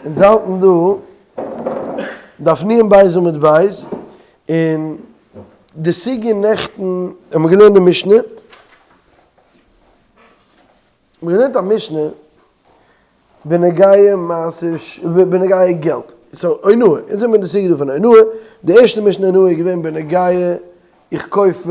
אונז האלטן דא דף נ בית עמוד בית, און די סוגיא נעכטן האבן מיר געלערנט די משנה, מיר געלערנט א משנה בנוגע מעשר ש בנוגע געלט, סאו אונאה, אונז זעמיר אין די סוגיא דא פון אונאה, די ערשטע משנה אונאה איז געווען בנוגע איך קויף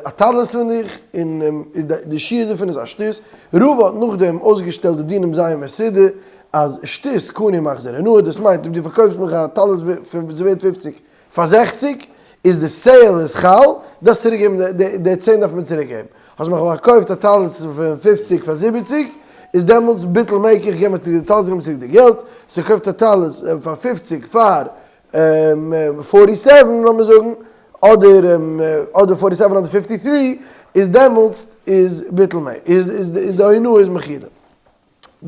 א טלית פון דיך און די שיעור דערפון איז א שטות, רבא האט נאכדעם אויסגעשטעלט די דינים זייער מסודר אז שטות קני מחזיר אונאה, דאס מיינט אויב דו פארקויפסט מיך א טלית וואס איז ווערט פופציג פאר זעכציג איז די sale איז חל, דארפסט צוריק געבן די צען דארף מען צוריק געבן, האסט מיך פארקויפט א טלית פון פופציג פאר זיבעציג איז דעמאלטס ביטול מקח געב מיר צוריק די טלית געב מיר צוריק די געלט, האסט געקויפט א טלית פאר פופציג פאר forty seven לאמיר זאגן, אדער אדער forty seven אדער fifty three, איז דעמאלטס איז ביטול מ איז איז די אונאה איז מחילה.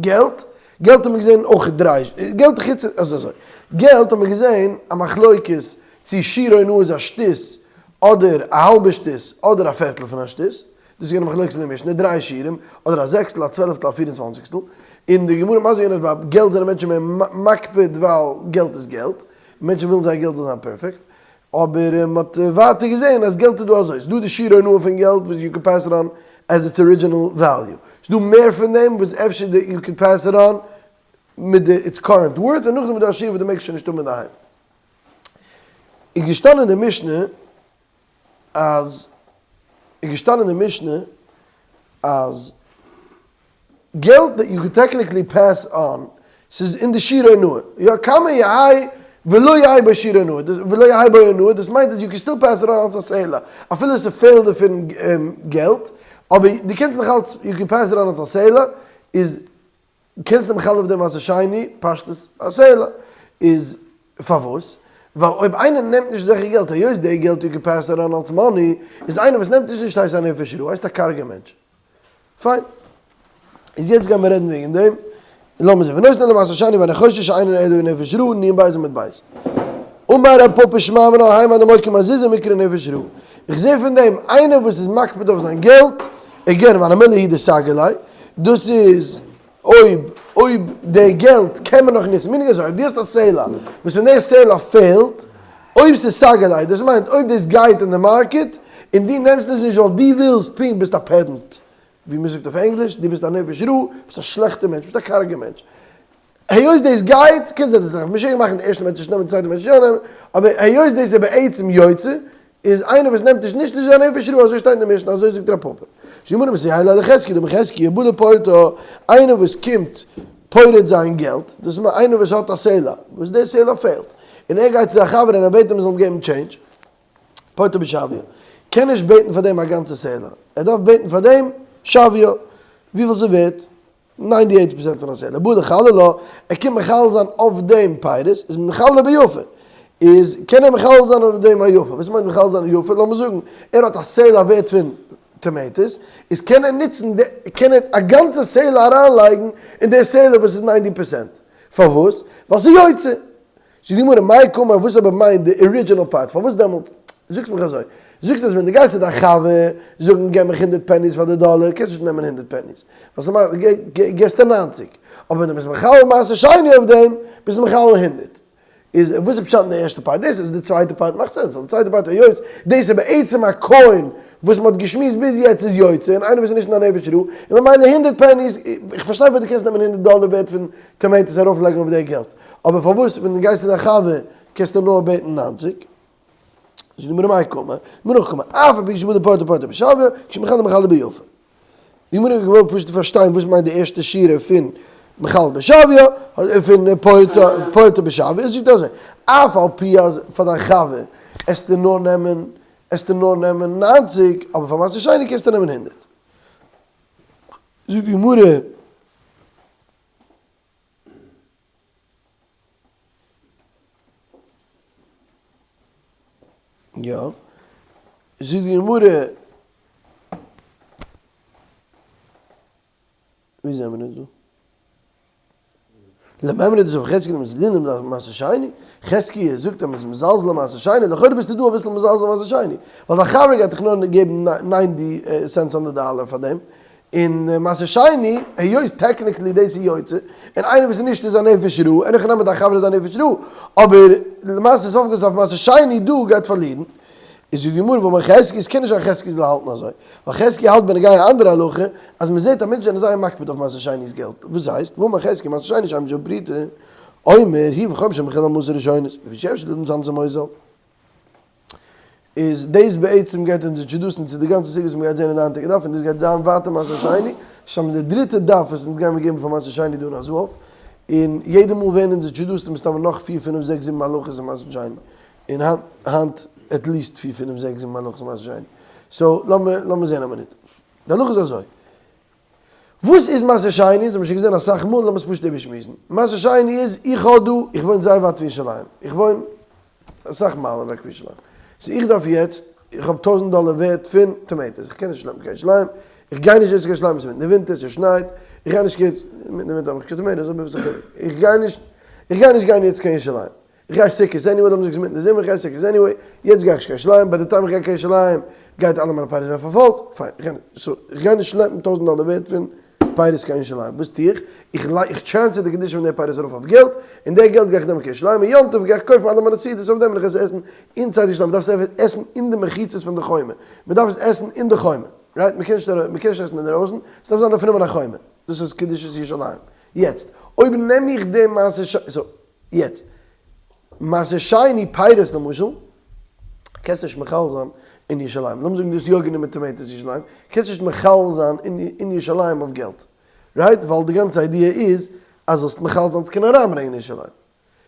געלט, געלט האט מען געזען אויך דריי, געלט חוץ אזוי אזוי, געלט האט מען געזען א מחלוקת צו שיעור אונאה איז א שטות אדער א האלבע שטות אדער א פערטל פון א שטות, דאס איז געווען א מחלוקת אין די משנה, דריי שיעורים, אדער א זעקסטל א צוועלפטל א פיר און צוואנציגסטל, און די גמרא מסביר געווען אז ביי געלט זענען מענטשן מער מקפיד ווייל געלט איז געלט, מענטשן ווילן זייער געלט זאל זיין פערפעקט, אבער מען האט ווייטער געזען אז געלט איז דא אזוי, ס'איז דא די שיעור הונאה פון געלט וואס you can pass it on as its original value, ס'איז דא מער פון דעם וואס אפשר די you can pass it on מיט די its current worth, און נאכדעם איז דא א שיעור וואס דו מעגסט שוין נישט האבן אינדערהיים. איז געשטאנען אין די משנה אז איז געשטאנען אין די משנה אז געלט that you can technically pass on, ס'איז אין די שיעור הונאה, יא כמה יהא ולא יהא בו שיעור הונאה, ולא יהא בו הונאה, דאס מיינט אז you can still pass it on אלס א סלע, אפילו ס'פעלט דערפון געלט, אבער דו קענסט נאך אלץ, you can pass it on אלס א סלע, איז קענסט מחלל אויף דעם מעשר שני, פשטות א סלע, איז פארוואס? ווייל אויב איינער נעמט נישט אזעלכע געלט, היות די געלט you can pass it on אלס money, איז איינער וואס נעמט נישט נישט הייסט א נפש רעה, הייסט א קארגע מענטש. פיין. איז יעצט גיימיר רעדן וועגן דעם. לאמיר זען. ונותנו למעשר שני ואני חושש שאינו אלא נפש רעה, נ בית עמוד בית. אמר רב פפא שמע מינה האי מאן דמוקי מזוזה מיקרי נפש רעה. איך זע פון דעם איינער וואס איז מקפיד אויף זיין געלט, again והני מילי הוא דסגי ליה, דאס איז אויב אויב די געלט קען מען נאך נוצן, meaning אזוי, אויב דו האסט א סלע וואס פון די סלע פעלט, אויב ס'איז סגי ליה, דאס מיינט אויב דאס גייט אין די market און דו נעמסט עס נישט ווייל דו ווילסט פונקט ביסט א pedant, ווי מ'זאגט אויף ענגליש, דו ביסט א נפש רעה, ביסט א שלעכטע מענטש, ביסט א קארגע מענטש. היות דאס גייט, קען זיין דאס איז משוגע מאכן די ערשטע מענטש נישט נעמען די צווייטע מענטש יא נעמען, אבער היות דאס איז בעצם יוצא, איז איינער וואס נעמט נישט נישט נישט זיין נפש רעה, אזוי שטייט אין די משנה, אזוי זאגט רב פפא. זאגט די גמרא מסייע ליה לחזקיה דאמר חזקיה בא לפורטה, איינער וואס קומט פורט זיין געלט, דאס מיינט איינער וואס האט א סלע, וואס די סלע פעלט, און ער גייט צו זיין חבר און ער בעט אים ער זאל אים געבן change, פורטה בשוויה, קען נישט בעטן פאר דעם א גאנצע סלע, ער דארף בעטן פאר דעם שוויה, וויפיל ס'ווערט, ninety eight percent פון א סלע, בא לחללה, ער קומט מחלל זיין אויף דעם פירות, איז מחללה ביפה, איז קען ער מחלל זיין אויף דעם א יפה, וואס מיינט מחלל זיין יפה, לאמיר זאגן ער האט א סלע ווערט פון tomatoes, איז קען ער נוצן די, קען ער א גאנצע סלע אריינלייגן אין די סלע וואס איז ninety percent, פארוואס? ווייל ס'איז יוצא. זאגט די גמרא, מאי קאמר, וואס אבער מיינט די original part, פארוואס דעמאלט זאגסט מיך אזוי, זאגסט אז ווען דו גייסט צו דיין חבר זאגן געב מיך הונדערט pennies פאר די דאלער, קענסט נישט נעמען הונדערט pennies, ווייל ס'מאכט, געסטו ניינציג, אבער ווען דו ביסט מחלל מעשר שני אויף דעם, ביסטו מחלל הונדערט. איז וואס איז פשט אין די ערשטע part? דאס איז די צווייטע part מאכט sense, ווייל די צווייטע part היות דאס איז בעצם א coin וואס מ'האט געשמועסט ביז יעצט איז יוצא, און איינער וואס איז נישט אין א נפש רעה, און ממילא הונדערט pennies, איך פארשטיי פארוואס דו קענסט נעמען הונדערט דאלער ווערט פון tomatoes ארויפלייגן אויף די געלט, אבער פארוואס ווען דו גייסט צו דיין חבר קענסטו נאר בעטן ניינציג? זאגט די גמרא מאי קאמר, גמרא קאמר, אף על פי כשבא לפורטה פורטה בשוויה, כשמחלל מחלל ביפה. די גמרא האט געוואלט פשוט פארשטיין וואס מיינט די ערשטע שורה פון מחלל בשוויה, פון פורטה בשוויה, זאגט ער אזוי, אף על פי אז פאר דיין חבר עסטו נאר נעמען, עסטו נאר נעמען ניינציג, אבער פאר מעשר שני קענסטו נעמען הונדערט. זאגט די גמרא. יא, זאגט די גמרא, ווי זעמער אונז דא? למימרא דסבר חזקיה דמזלזלינן למעשר שני, חזקיה זאגט אז מ'איז מזלזל למעשר שני, לכאורה ביסטו דא אביסל מזלזל למעשר שני, ווייל דיין חבר גייט דיך נאר געבן ninety cents on the dollar פאר דעם, און מעשר שני, היות technically דאס איז יוצא, און איינער וואס איז נישט איז א נפש רעה, אין הכי נמי דיין חבר איז א נפש רעה, אבער למעשה סוף כל סוף מעשר שני דא גייט פארלירן, איז זאגט די גמרא ואמר חזקיה, עס קען נישט זיין חזקיה זאל האלטן אזוי, ווייל חזקיה האלט בנוגע א אנדערע הלכה, אז מען זעט אז מענטשן זענען זייער מקפיד אויף מעשר שני'ס געלט, וואס הייסט, ואמר חזקיה מעשר שני שאינו שווה פרוטה, אומר הוא וחכמים שמוחלין על מעות הראשונות, לפי שאפשר לצמצם אותן. איז דאס בעצם גייט אונז introduce ן צו די גאנצע סוגיא וואס מ'גייט זען אין די היינטיגע דף, און דאס גייט זיין ווייטער מעשר שני, שוין די דריטע דף וואס אונז גיימיר געבן פאר מעשר שני דא אין הזהב, און יעדע מאל ווערן אונז introduced מסתמא נאך פיר פינף זעקס זיבן הלכות אין מעשר שני, און היינט היינט at least פיר פינף זעקס זיבן הלכות אין מעשר שני. so לאמיר לאמיר זען א מינוט. די הלכה איז אזוי. וואס איז מעשר שני? אונז האבן שוין געזען אסאך מאל, לאמיר עס פשוט איבערשמועסן. מעשר שני איז, איך האב דא, איך וואוין זייער ווייט פון ירושלים, איך וואוין אסאך מיילן אוועק פון ירושלים, so איך דארף יעצט, איך האב טויזנט דאלער ווערט פון tomatoes, איך קען נישט שלעפן קיין ירושלים, איך גיי נישט יעצט קיין ירושלים, עס איז מיטן די ווינטער, עס שנייט, איך גיי נישט יעצט, מיטן די ווינטער האב איך קיין tomatoes, אבער וואס איז די חילוק, איך גיי נישט, איך גיי נישט גיין יעצט קיין ירושלים. איך גיי סוכות anyway, לאמיר זאגן ס'איז מיטן די זומער, איך גיי סוכות anyway, יעצט גיי איך נישט קיין ירושלים, by the time איך גיי קיין ירושלים גייט אלע מיינע פירות ווערן פארפוילט, פיין, איך גיי נישט, so איך גיי נישט שלעפן טויזנט דאלער ווערט פון פירות קיין ירושלים, וואס טו איך? איך לייג, איך transfer די קדושה פון די פירות ארויף אויף געלט, און די געלט גיי איך נעמען קיין ירושלים, און יום טוב גיי איך קויפן אלע מיינע סעודות אויף דעם און איך גיי עס עסן inside ירושלים, מ'דארף עס עסן אין די מחיצות פון די חומה, מ'דארף עס עסן אין די חומה, right? מ'קען נישט מ'קען נישט עסן אינדערויסן, ס'דארף זיין לפנים מן החומה, דאס איז קדושת ירושלים. יעצט, אויב נעם איך די מעשר ש, so, יעצט, מעשר שני פירות למשל, קענסט נישט מחלל זיין אין ירושלים, לאמיר זאגן דו האסט יא גענומען tomatoes ירושלים, קענסט נישט מחלל זיין אין ירושלים אויף געלט, right? ווייל די גאנצע idea איז אז זאלסט מחלל זיין צו קענען אריינברענגען אין ירושלים.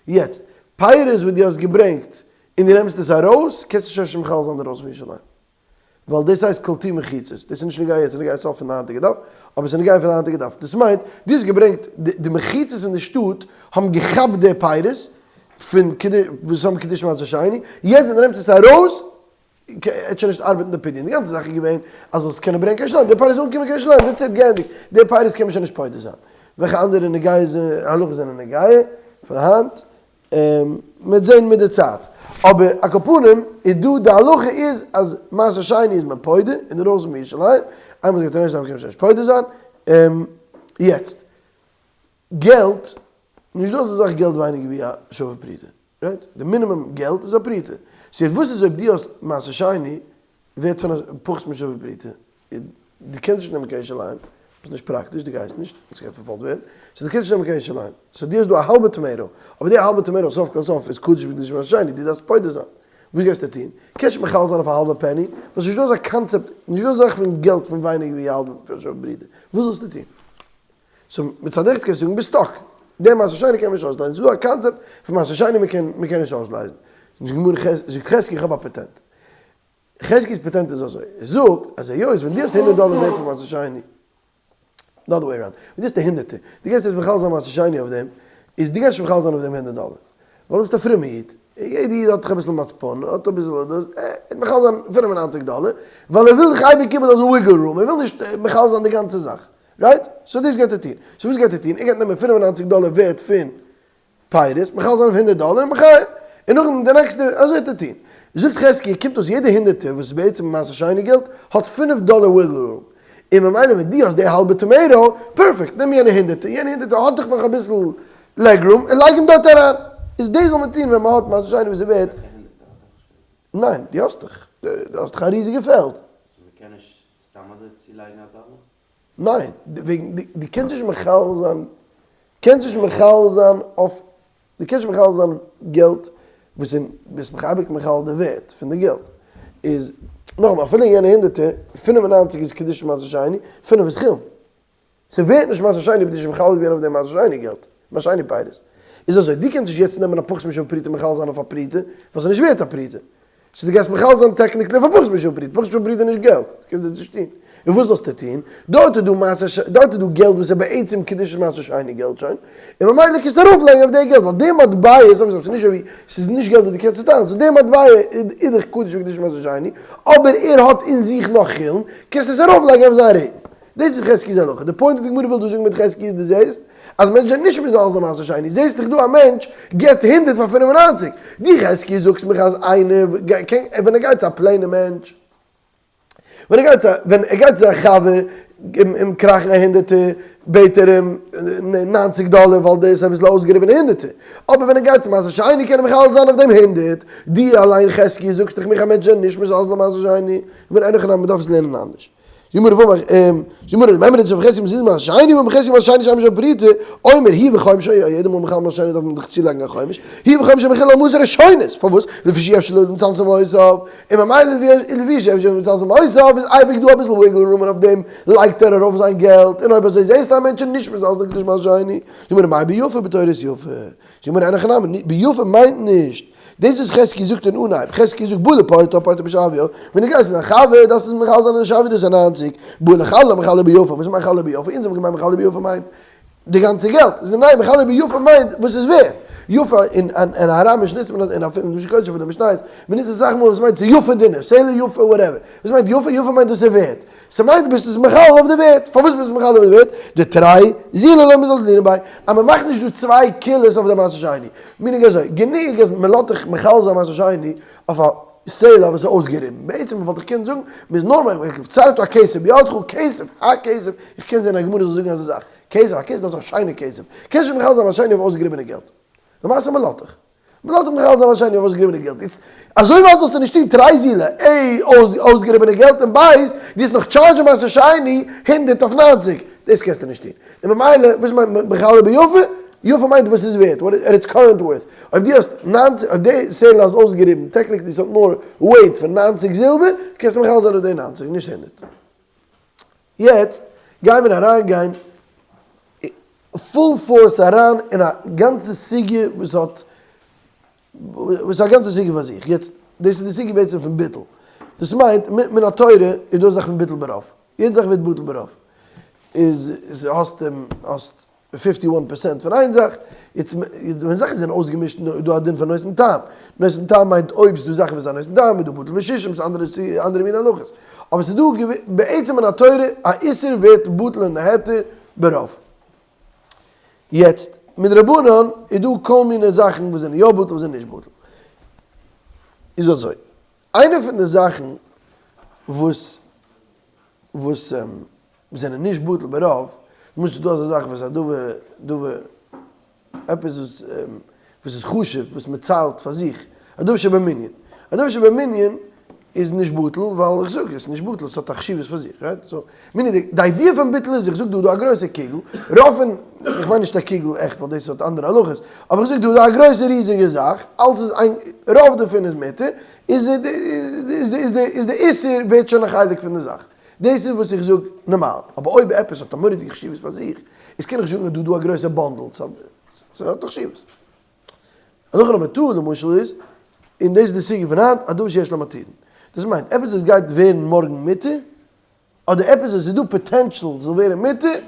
יעצט, פירות וואס דו האסט געברענגט און דו נעמסט עס ארויס, קענסטו שוין נישט מחלל זיין ארויס פון ירושלים. ווייל דאס הייסט קלטו מחיצות, דאס איז נישט נוגע יעצט, ס'איז נוגע סוף פון די היינטיגע דף, אבער ס'איז נוגע פון די היינטיגע דף, דאס מיינט, דו האסט געברענגט, די מחיצות פון די שטאט האבן געכאפט די פירות פון וואס האבן קדושת מעשר שני, יעצט ווען דו נעמסט עס ארויס, עט שוין נישט ארבעטן די פדיון, די גאנצע זאך איז געווען אז זאלסט קענען ברענגען קיין ירושלים, די פירות אנקומען קיין ירושלים, that's it געענדיגט, די פירות קען מען שוין נישט פודה זיין. וועלכע אנדערע נוגע הלכות זענען נוגע פאר היינט? מ'וועט זען מיט די צייט. אבער על כל פנים איז דא די הלכה איז אז מעשר שני איז מען פודה אינדערויסן פון ירושלים, איינמאל ס'גייט אריין ירושלים קען מען שוין נישט פודה זיין. יעצט, געלט, נישט דא אזא זאך געלט ווייניגער ווי א שווה פרוטה, right? די מינימום געלט איז א פרוטה. so יעצט וואס איז אויב דו האסט מעשר שני ווערט פון א פחות משווה פרוטה? דו קענסט נישט נעמען קיין ירושלים, ס'איז נישט פראקטיש, דו גייסט נישט, עס גייט פארפוילט ווערן, so דו קענסט נישט נעמען קיין ירושלים, so דו האסט דא א האלבע tomato, אבער די האלבע tomato סוף כל סוף איז קדוש בקדושת מעשר שני, דו דארפסט פודה זיין, וואס גייסטו טון? קענסט נישט מחלל זיין אויף א האלבע penny, ווייל ס'נישט דא אזא קאנצעפט, נישט דא אזא זאך פון געלט פון ווייניגער ווי א האלבע פרוטה, וואס זאלסטו טון? so מצד אחד קענסטו זאגן ביסט stuck, די מעשר שני קען מען נישט אויסלייזן, ס'איז דא א קאנצעפט פון מעשר שני מ'קען נישט אויסלייזן, זאגט חזקי איך האב א פאטענט, חזקי'ס פאטענט איז אזוי, ער זאגט אז היות ווען דו האסט הונדערט דאלער ווערט פון מעשר שני, the other way around, ווען דו האסט א הונדערטער, דו גייסט יעצט מחלל זיין מעשר שני אויף דעם, איז דו גייסט נישט מחלל זיין אויף דעם הונדערט דאלער, ווייל דו ביסט א פרומע איד, יעדע איד האט דאך אביסל מצפון, האט אביסל דאס, ער וועט מחלל זיין 95 דאלער, ווייל ער וויל דאך אייביג קיבען אזא wiggle room, ער וויל נישט מחלל זיין די גאנצע זאך, right? so דאס גייט ער טון, so וואס גייט ער טון? ער גייט נעמען 95 דאלער ווערט פון פירות, מחלל זיין אויף הונדערט דאלער, מחיה, און נאכדעם די נעקסטע, אזוי האט ער טון. זאגט חזקי, קומט אויס יעדע הונדערטער וואס איז בעצם מעשר שני געלט, האט פינף דאלער wiggle room. און ממילא ווען דו האסט די האלבע tomato, perfect, נעם יענע הונדערטער, יענע הונדערטער האט דאך נאך אביסל leg room, און לייג אים דארט אריין. איז דאס זאל מען טון ווען מען האט מעשר שני וואס איז ווערט. ניין, דו האסט דאך, דו האסט דאך א ריזיגע פעלד. so מען קען נישט סתם אזוי צולייגן א דאלער? ניין, וועגן דו קענסט נישט מחלל זיין, קענסט נישט מחלל זיין אויף, דו קענסט נישט מחלל זיין געלט וואס אין, ביסט מיך אייביג מחלל די ווערט פון די געלט, איז נאכאמאל אפילו אין יענע הונדערטער, 95 איז קדושת מעשר שני, פינף איז חולין. ס'ווערט נישט מעשר שני אויב דו ביסט נישט מחלל געווען אויף דעם מעשר שני געלט, מעשר שני פירות. איז אזוי, דו קענסט נישט יעצט נעמען א פחות משוה פרוטה מחלל זיין אויף א פרוטה, ווייל ס'איז נישט ווערט א פרוטה. so דו גייסט מחלל זיין technically אויף א פחות משוה פרוטה, פחות משוה פרוטה איז נישט געלט, דו קענסט דאס נישט טון. און וואס זאלסטו טון? דארט איז דא מעשר ש, דארט איז דא געלט וואס איז בעצם קדושת מעשר שני געלט שוין, און ממילא קענסטו ארויפלייגן אויף די געלט, ווייל די מטבע איז, ס'איז נישט אזוי ווי, ס'איז נישט געלט וואס דו קענסט צוטיילן, so די מטבע איז דאך קדוש בקדושת מעשר שני, אבער ער האט אין זיך נאך חולין, קענסטו עס ארויפלייגן אויף זיין רעיט. דאס איז חזקי'ס הלכה. די point וואס די גמרא וויל דא זאגן מיט חזקי איז דו זעסט אז מענטשן זענען נישט מזלזל מעשר שני, זעסט דאך דא א מענטש געבט הונדערט פאר 95, דו חזקי זאגסט מיך אז איינער קען ווען ער גייט צו א plain ע מענטש. ווען ער גייט צו ווען ער גייט צו א חבר אים קראכן א הונדערטער בעט ער אים ניינציג דאלער ווייל דאס איז אביסל אויסגעריבענע הונדערטער. אבער ווען ער גייט צו מעשר שני קען ער מחלל זיין אויף דעם הונדערט. דו אליין חזקי זאגסט דאך מיך א מענטש זענען נישט מזלזל אין מעשר שני. איך בין אין הכי נמי מ'דארף עס לערנען אנדערש. זאג מיר וואו זאג מיר למימרא דרב חזקיה מזלזל במעשר שני ואמר חזקיה מעשר שני שאין בו שווה פרוטה אומר הוא וחומשו יא יעדע מאל מחלל מעשר שני דארף מען דאך צולייגן א חומש הוא וחומשו מחולל על מעות הראשונות פארוואס לפי שאי אפשר לצמצם מעותיו און ממילא לפי שאי אפשר לצמצם מעותיו איז אייביג דא אביסל wiggle room און אויף דעם לייגט ער ארויף זיין געלט און אויב אזוי זעסטו א מענטש איז נישט מזלזל קדוש מעשר שני זאג מיר מאי ביפה בתורת יפה זאג מיר אין הכי נמי ביפה מיינט נישט דאס וואס חזקי זאגט אין אנהייב, חזקי זאגט בא לפורטה פורטה בשוויה, ווען דו גייסט אין א חבר דארפסטו עס מחלל זיין אין די שוויה דאס איז ניינציג, בא לחללה מחלל ביפה, וואס מיינט מחלל ביפה? אונז האבן געמיינט מחלל ביפה מיינט די גאנצע געלט, זאגט ער ניין מחלל ביפה מיינט וואס איז ווערט, יפה אין אין אראמיש נוצט מען און אפילו אין לשון קודש אפילו אין משניות, מען נוצט אסאך מאל וואס מיינט ס'איז יפה דינר, סלע יפה whatever, וואס מיינט יפה? יפה מיינט וואס איז ווערט, ס'מיינט ביסט עס מחלל אויף די ווערט, פארוואס ביסט עס מחלל אויף די ווערט? דתרי זילי לא מזלזלינן ביה, אז מ'מאכט נישט דא צוויי קולות אויף די מעשר שני, meaning אזוי, גענוג אז מ'לאזט דיך מחלל זיין מעשר שני אויף א סלע וואס איז אויסגעריבן, בעצם וואלט איך געקענט זאגן מ'איז נאר מחלל, וצרת הכסף בידך, כסף, הכסף, איך קען זען א גמרא זאל זאגן אזא זאך, כסף, הכסף דארף זיין שיינע כסף, קענסט נישט מחלל זיין מעשר שני אויף אויסגעריבענע געלט, למעשה מ'לאזט דיך. מ'לאזט דיך מחלל זיין מעשר שני אויף אויסגעריבענע געלט. איצט, אזוי ווייט זאלסטו נישט טון תרי זילי, א, אויסגעריבענע געלט און ב', דו וועסט נאך טשארדזשען מעשר שני הונדערט אויף ניינציג. דאס קענסטו נישט טון. און ממילא, וואס מיינט מחלל ביפה? יפה מיינט וואס איז ווערט, what at its current worth. אויב דו האסט ניינציג, אויב די סלע איז אויסגעריבן, technically ס'האט נאר weight פון ניינציג זילבער, קענסטו מחלל זיין אויף די ניינציג, נישט הונדערט. יעצט גיימיר אריינגיין full force אריין אין א גאנצע סוגיא וואס האט וואס איז א גאנצע סוגיא פאר זיך, יעצט דאס איז די סוגיא בעצם פון ביטול, דאס מיינט מן התורה איז דא א זאך פון ביטול ברוב, יעדע זאך ווערט בטל ברוב, איז האסט האסט fifty one percent פון איין זאך, יעצט ווען זאכן זענען אויסגעמישט איז דא א דין פון נותן טעם, נותן טעם מיינט אויב ס'איז דא זאכן וואס זענען נותן טעם איז דא בטל בשישים, ס'איז אנדערע אנדערע מין הלכות, אבער ס'איז דא בעצם מן התורה א איסור ווערט בטל אין די היתר ברוב. יעצט מדרבנן איז דא כל מיני זאכן וואס זענען יא בטל וואס זענען נישט בטל. איז אזוי, איינע פון די זאכן וואס וואס זענען נישט בטל ברוב, למשל ס'איז דא אזא זאך וואס א דבר דבר עפעס וואס וואס איז חשוב וואס מען ציילט פאר זיך, א דבר שבמנין, א דבר שבמנין איז נישט בטל ווייל איך זאג עס איז נישט בטל עס האט א חשיבות פאר זיך, right? So meaning די idea פון ביטול איז איך זאג דא דא א גרויסע קוגל, רוב פון, איך מיין נישט א קוגל עכט ווייל דאס האט אנדערע הלכות, אבער איך זאג דא דא א גרויסע ריזיגע זאך, אלס איז איין, רוב דערפון איז מותר, איז די איז די איז די איז די איסור ווערט שוין א חלק פון די זאך. דאס איז וואס איך זאג נארמאל. אבער אויב עפעס האט א מורא'דיגע חשיבות פאר זיך, איז קען איך נישט זאגן אז דא דא א גרויסע bundle, ס'האט א חשיבות. הלכה number two למשל איז, און דאס איז די סוגיא פון היינט, א דבר שיש לו מתירין. דאס מיינט, עפעס וואס גייט ווערן מארגן מותר, אדער עפעס וואס איז דא potential זאל ווערן מותר,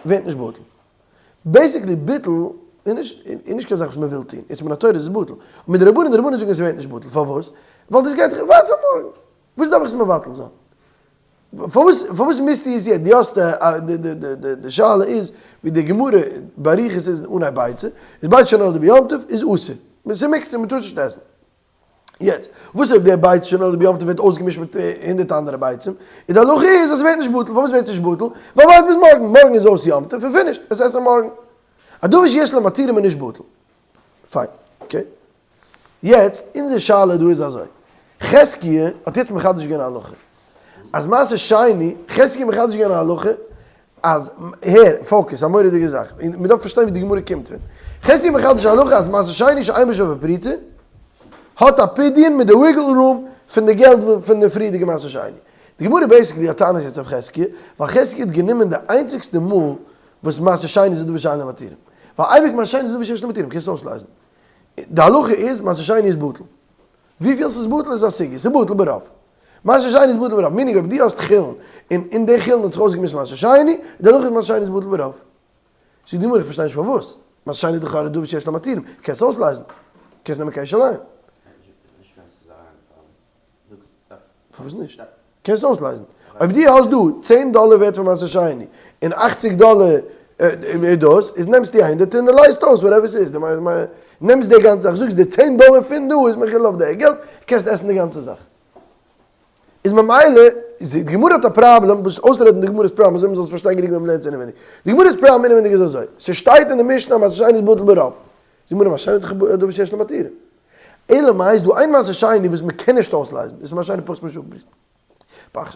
ווערט נישט בטל. basically ביטול איז נישט איז נישט קיין זאך וואס מען וויל טון, יעצט מן התורה איז עס בטל, מדרבנן די רבנן זאגן עס ווערט נישט בטל, פארוואס? ווייל דאס גייט דאך ווייטער מארגן, וואס דארף איך עס מבטל זיין? פארוואס פארוואס מוזטו עס יעצט? דו האסט די די די די די שאלה איז ווי די גמרא באריכות איז אין אנהייב ביצה, איז ביצה שנולדה ביום טוב איז אסור, ס'איז מוקצה מען טאר עס נישט עסן. יעצט, וואס אויב דער ביצה שנולדה ביום טוב ווערט אויסגעמישט מיט הונדערט אנדערע ביצים, און די הלכה איז אז עס ווערט נישט בטל, פארוואס ווערט עס נישט בטל? ווייל ווארט ביז מארגן, מארגן איז אויס יום טוב און finished, עס עסן מארגן. א דבר שיש לו מתירים איז נישט בטל. פיין, okay. יעצט, אונזער שאלה דא איז אזוי, חזקיה האט יעצט מחדש געווען א הלכה, אז מעשר שני, חזקיה מחדש געווען א הלכה, אז, הער, focus, א מורא'דיגע זאך, און מען דארף פארשטיין ווי די גמרא קומט פון. חזקיה מחדש א הלכה אז מעשר שני שאין בו שווה פרוטה, האט א פדיון מיט די wiggle room פון די געלט פון די פריערדיגע מעשר שני. די גמרא basically האט טענות יעצט אויף חזקיה, ווייל חזקיה האט גענומען די איינציגסטע מאל וואס מעשר שני איז א דבר שאין לו מתירים. ווייל אייביג מעשר שני איז א דבר שיש לו מתירים, קענסט אויסלייזן. די הלכה איז מעשר שני איז בטל. וויפיל ס'איז בטל איז א סוגיא, ס'איז בטל ברוב. מעשר שני איז בטל ברוב, meaning אויב דו האסט חולין און אין די חולין האט זיך אויסגעמישט מעשר שני, די הלכה איז מעשר שני איז בטל ברוב. זאגט די גמרא איך פארשטיי נישט פארוואס, מעשר שני איז דאך א דבר שיש לו מתירים, קענסט אויסלייזן, קענסט נעמען קיין ירושלים. פארוואס נישט? קענסט אויסלייזן. אויב דו האסט דא צען דאלער ווערט פון מעשר שני און אכציג דאלער איז דאס, איז נעמסטו א הונדערט און דו לייזט אויס whatever ס'איז. נעמסט די גאנצע זאך, זאגסט די צען דאלער פון דא איז מחולל אויף די געלט, קענסט עסן די גאנצע זאך. איז ממילא. די גמרא האט א פראבלעם, וואס אויסרעדן די גמרא'ס פראבלעם אזוי מ'זאל עס פארשטיין גרינג ווען מ'לערנט עס אינעווייניג. די גמרא'ס פראבלעם אינעווייניג איז אזוי, ס'שטייט אין די משנה אז מעשר שני איז בטל ברוב. די גמרא מעשר שני איז דאך דבר שיש לו מתירים. אלא מאי איז דא איין מעשר שני וואס מ'קען נישט אויסלייזן, דאס איז מעשר שני פחות משוה פרוטה.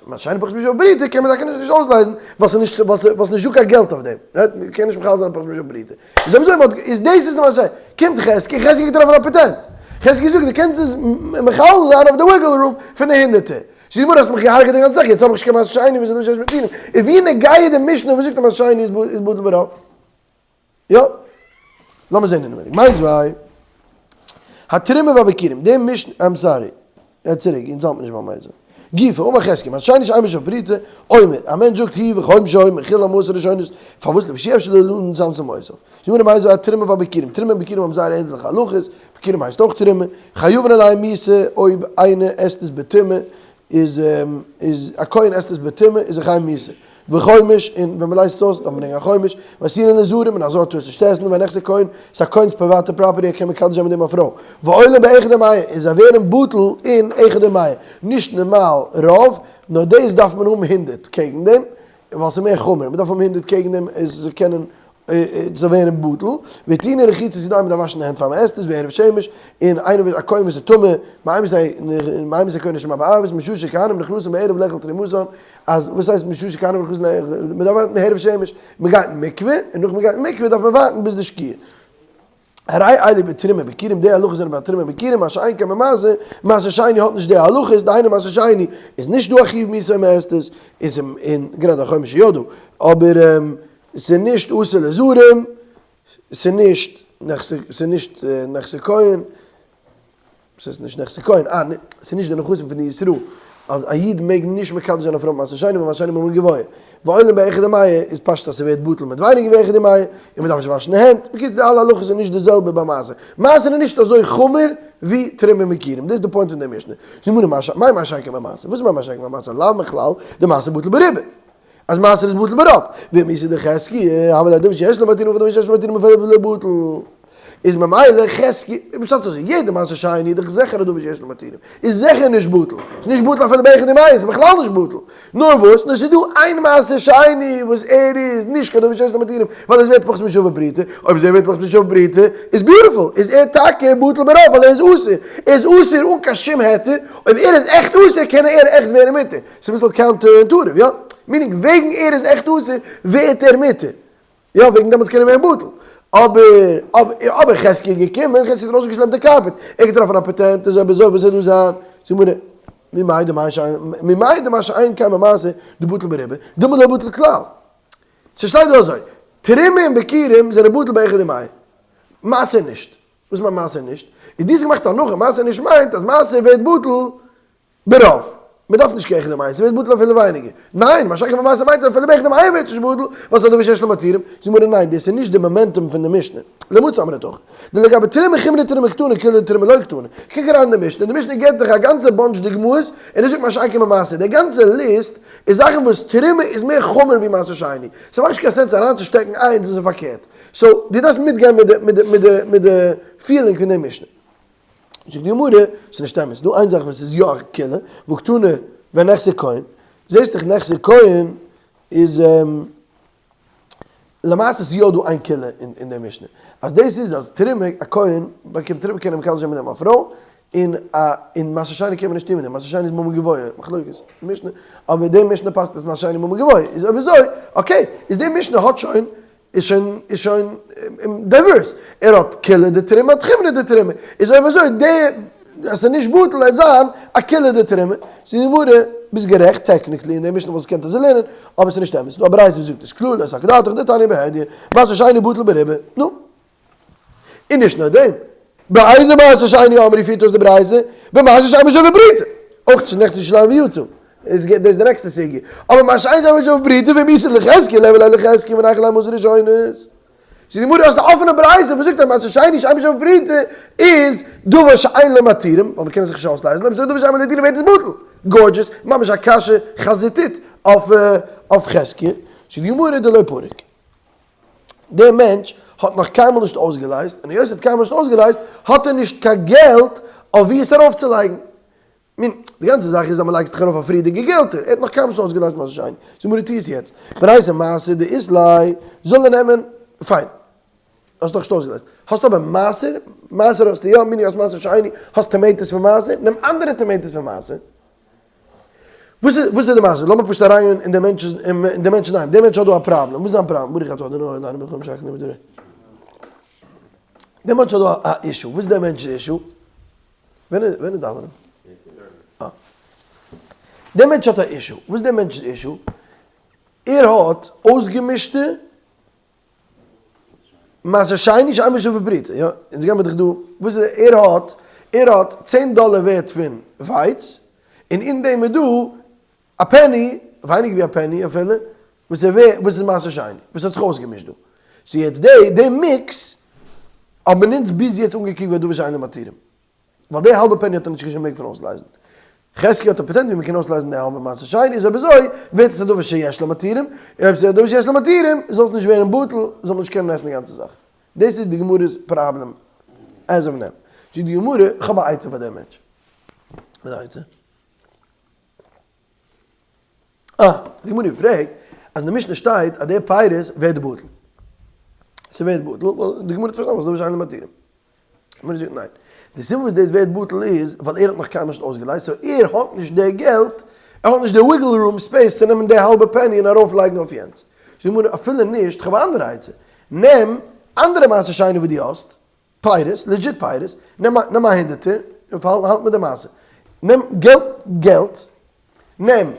מעשר שני פחות משוה פרוטה קען מען טאקע נישט אויסלייזן ווייל ס'איז נישט ווייל ס'איז נישט דא קיין געלט אויף דעם. רייט? מ'קען נישט מחלל זיין פחות משוה פרוטה. איז אויב אזוי מ'האט איז דאס איז די מעשר שני. קומט חזקי, חזקי האט געטראפן א פאטענט. חזקי זאגט דו קענסט עס מחלל זיין אויף די wiggle room פון די הונדערטער. זאגט די גמרא האסט מיך געהארגעט די גאנצע זאך יעצט האב איך נישט קיין מעשר שני וואס איז דא שיש מתירים. איז ווי נוגע די משנה וואס זאגט אז מעשר שני איז בטל ברוב? יא. לאמיר זען אינעווייניג. מיתיבי. התרומה והביכורים. די משנה, I'm sorry. גיי צוריק, אונז האלט מיר נישט ביים מיתיבי. גופא, אמר חזקיה, מעשר שני שאין בו שווה פרוטה, אומר, א מענטש זאגט הוא וחומשו מחולין על מעות הראשונות, פארוואס לפי שאי אפשר לצמצם אותן. זאגט די גמרא מיתיבי התרומה והביכורים. תרומה און ביכורים האבן זייער ענדליכע הלכות, ביכורים הייסט אויך תרומה. חייבין עליהם מיתה אויב איינער עסט עס בטומאה, איז איז א כהן עסט עס בטומאה איז ער חייב מיתה. וחומש, און ווען מ'לייזט עס אויס דארף מען ברענגען א חומש, ואסורין לזרים, און א זר טאר עס נישט עסן, ונכסי כהן, ס'איז א כהן'ס פריוואטע property ער קען מקדש זיין מיט דעם א פרוי. ועולין באחד ומאה, און זיי ווערן בטל אין אחד ומאה, נישט נארמאל רוב, נאר דאס דארף מען האבן הונדרעט קעגן דעם, ווייל ס'איז מער חמור, מ'דארף האבן הונדרעט קעגן דעם עס זאל קענען זאל ווערן בטל, וטעונין רחיצת ידיים מ'דארף וואשן די הענט פאר מ'עסט עס, והערב שמש, און איינער וואס א כהן וואס איז טמא, מאימתי כהונה של מעלה בערבית, משעה שכהנים נכנסים בערב לאכול תרומתן, אז וואס הייסט משעה שכהנים נכנסים לאכול, מ'דארף ווארטן הערב שמש, מ'גייט אין מקווה, און נאך מ'גייט אין מקווה דארף מען ווארטן ביז די שקיעה. הרי אלו בתרומה וביכורים, די הלכות זענען ביי תרומה וביכורים, מה שאין כן במעשר, מעשר שני האט נישט די הלכות, דהיינו מעשר שני איז נישט דא א חיוב מיתה אויב מ'עסט עס, און גראדע א חומש איז יא דא, אבער ס'איז נישט אסור לזרים, ס'איז נישט ס'איז נישט נכסי כהן. ס'איז נישט נכסי כהן, אה, ס'איז נישט די נכסים פון די ישראל, אז א איד מעג נישט מקדש זיין א פרוי מעשר שני ווייל מעשר שני ממון גבוה, ועולין באחד ומאה איז פשט אז ס'ווערט בטל מיט ווייניגער ווי אחד ומאה, און מ'דארף נישט וואשן די הענט, בקיצור די אלע הלכות איז נישט די זעלבע ביי מעשר, מעשר איז נישט אזוי חמור ווי תרומה וביכורים, דאס איז די point פון די משנה, זאגט גמרא מאי מה שאין כן במעשר, וואס איז מאי מה שאין כן במעשר, לאו מכלל דמעשר בטל ברובא. אז מעשר איז בטל ברוב, ואם איתא דחזקיה, הוה ליה דבר שיש לו מתירים וכדומה שיש לו מתירים אפילו לא בטל, איז ממילא חזקיה, פשט אזוי, יעדע מעשר שני איז דאך זיכער א דבר שיש לו מתירים, איז זיכער נישט בטל, ס'איז נישט בטל אפילו באחד ומאה, איז בכלל נישט בטל, נאר וואס, נאר ס'איז דא איין מעשר שני וואס ער איז נישט קיין דבר שיש לו מתירים, ווייל עס ווערט פחות משוה פרוטה, אויב עס ווערט פחות משוה פרוטה, איז beautiful, איז ער טאקע בטל ברוב ווייל ער איז אסור, ער איז אסור אן קיין שום היתר, אויב ער איז עכט אסור קען ער עכט ווערן מותר. ס'איז אביסל counter intuitive, יא? meaning וועגן ער איז עכט אסור ווערט ער מותר. יא, וועגן דעמאלטס קען ער ווערן בטל. אבער, אבער חזקי איז געקומען, חזקי האט ארויסגעשלעפט די carpet, ער האט געטראפן א פאטענט, אזוי אזוי וואס זאל דא זיין? זאג מיר, ממאי ממאי דמה שאין כן במעשר דבטל ברובא, דלמא לא בטל כלל. ס'שטייט דא אזוי, תרומה און ביכורים זענען בטל באחד ומאה. מעשר נישט. וואס מיינט מעשר נישט? איז דו האסט געמאכט א הנחה, מעשר נישט מיינט אז מעשר ווערט בטל ברוב, מען דארף נישט קיין אחד ומאה, ס'ווערט בטל אפילו ווייניגער. ניין, מה שאין כן במעשר מיינט אפילו באחד ומאה ווערט נישט בטל, ווייל ס'איז א דבר שיש לו מתירים. זאגט גמרא ניין, דאס איז נישט די מאמענטום פון די משנה. למצי אמרת הכי. דלגבי תרומה חומרא תרומה קתני קולא דתרומה לא קתני. קוק אריין אין די משנה, די משנה געבט דיך א גאנצע bunch דוגמאות, און ער זאגט מה שאין כן במעשר. די גאנצע ליסט איז זאכן וואס תרומה איז מער חמור ווי מעשר שני. ס'מאכט נישט קיין sense אריינצושטעקן איינס וואס איז פארקערט. so, דו דארפסט מיטגיין מיט די מיט די מיט די מיט די feeling פון די משנה. זאגט די גמרא, ס'איז נישט אמת, ס'דא איין זאך וואס איז יא א קולא, והא קתני ונכסי כהן, זעסט דאך נכסי כהן איז למעשה איז יא דא איין קולא אין די משנה, אז דאס איז אז תרומה, א כהן באקומט תרומה קען ער מקדש זיין מיט דעם א פרוי, און א און מעשר שני קען מען נישט טון מיט דעם, מעשר שני איז ממון גבוה, מחלוקת משנה, אבער די משנה פסק'נט אז מעשר שני ממון גבוה, איז אויב אזוי, okay, איז די משנה האט שוין איז שוין איז שוין diverse, ער האט קולא דתרומה האט חומרא דתרומה, איז אויב אזוי די אז ס'איז נישט בטל העט זיין א קולא דתרומה, זאגט די גמרא, ביסט גערעכט technically אין די משנה וואלסט געקענט אזוי לערנען, אבער ס'איז נישט אמת, ס'דא א ברייתא וואס זאגט עס קלאר, לא סלקא דעתך דתניא בהדיא, מעשר שני בטל ברובא, נו. און נישט נאר דעם, באיזה מעשר שני אמרו פירט אויס די ברייתא, במעשר שאין בו שווה פרוטה, אויך צו נכסי ירושלים ויצא, איז דאס איז די נעקסטע סוגיא, אבער מה שאין כן שווה פרוטה ואם איתא דחזקיה ליהוי ליה לחזקיה וניכול ליה מעות הראשונות. זאגט די גמרא האסט א אפענע ברייתא וואס זאגט אז מעשר שני שאין בו שווה פרוטה איז דבר שאין לו מתירים, ווייל מ'קען עס זיך נישט אויסלייזן, אויב ס'איז דבר שאין לו מתירים ווערט עס בטל. gorgeous, ממש א קשיא חזיתית אויף חזקיה. זאגט די גמרא דלא פריק. דער מענטש האט נאך קיינמאל נישט אויסגעלייזט, און היות ער האט קיינמאל נישט אויסגעלייזט האט ער נישט קיין געלט אויף וואו עס ארויפצולייגן. מין, די גאנצע זאך איז אז מ'לייגט זיך ארויף א פריערדיגע געלטער, ער האט נאך קיינמאל נישט אויסגעלייזט מעשר שני, ס'איז מרא טו עס יעצט, ונייתי מעשר דאית ליה, זאל ער נעמען, פיין, האסט נאך נישט אויסגעלייזט, האסט אבער מעשר, מעשר האסטו יא, מיני האסט מעשר שני, האסט tomatoes פון מעשר, נעם אנדערע tomatoes פון מעשר. וואס איז וואס איז די מעשה? לאמיר פשוט אריינגיין אין די מענטש'ס אין די מענטש'ס היים, דער מענטש האט דא א פראבלעם, וואס איז זיין פראבלעם? ברוך אתה אדוני אלהינו מלך העולם שהכל נהיה בדברו. דער מענטש האט דא א issue, וואס איז דער מענטש'ס issue? ווען איז ווען איז דאווענען? אה. דער מענטש האט א issue, וואס איז דער מענטש'ס issue? ער האט אויסגעמישטע מעשר שני שאין בו שווה פרוטה, יא, אונז גיימיר דאך דא, וואס איז ער האט, ער האט צען דאלער ווערט פון ווייץ, און אין דעם איז דא א penny, ווייניגער ווי א penny אפילו, וואס איז וואס איז מעשר שני, וואס האט זיך אויסגעמישט דא. so יעצט די די mix האבן אונז ביז יעצט אנגעקוקט ווי א דבר שאינו מתירים. ווייל די האלבע penny האט ער נישט קיין שום וועג פון אויסלייזן. חזקי האט א פאטענט ווי מ'קען אויסלייזן די האלבע מעשר שני, איז אויב אזוי ווערט עס א דבר שיש לו מתירים, און אויב ס'איז א דבר שיש לו מתירים זאל עס נישט ווערן בטל, זאל מען נישט קענען עסן די גאנצע זאך. דאס איז די גמרא'ס פראבלעם as of now. זאגט די גמרא, איך האב א עצה פאר דעם מענטש. וואס איז די עצה? אה, די גמרא פרעגט אז אין די משנה שטייט אז די פירות ווערט בטל. ס'ווערט בטל ווייל די גמרא האט פארשטאנען אז דבר שאין לו מתירים. גמרא זאגט ניין. די סיבה וואס דאס ווערט בטל איז ווייל ער האט נאך קיינמאל נישט אויסגעלייזט, so ער האט נישט די געלט, ער האט נישט די wiggle room space צו נעמען די האלבע penny און ארויף לייגן אויף יענץ. זאגט די גמרא אפילו נישט, כ'האב א אנדערע עצה, נעם אנדערע מעשר שני וואס דו האסט, פירות, legit פירות, נעם א נעם א הונדערטער, און האלט מיט די מעשה. נעם געלט געלט, נעם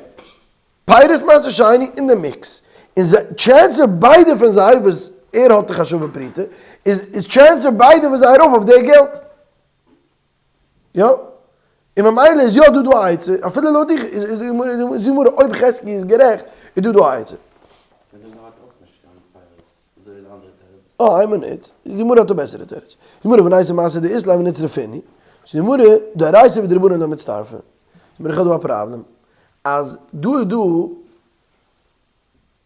פירות מעשר שני אין די mix, און זיי transfer ביידע פון זיי וואס ער האט דאך א שווה פרוטה, איז איז transfer ביידע פון זיי ארויף אויף די געלט. יא? און ממילא איז יא דא דא א עצה, אפילו לויט דיך איז די גמרא אויב חזקי איז גערעכט איז דא דא א עצה. אה, איין מינוט, די גמרא האט א בעסערע תירוץ. די גמרא ונייתי מעשר דאית ליה ונצרפינהו, זאגט די גמרא, דאורייתא ודרבנן לא מצטרפי. זאגט מיר איך האב דא א פראבלעם, אז דא איז דא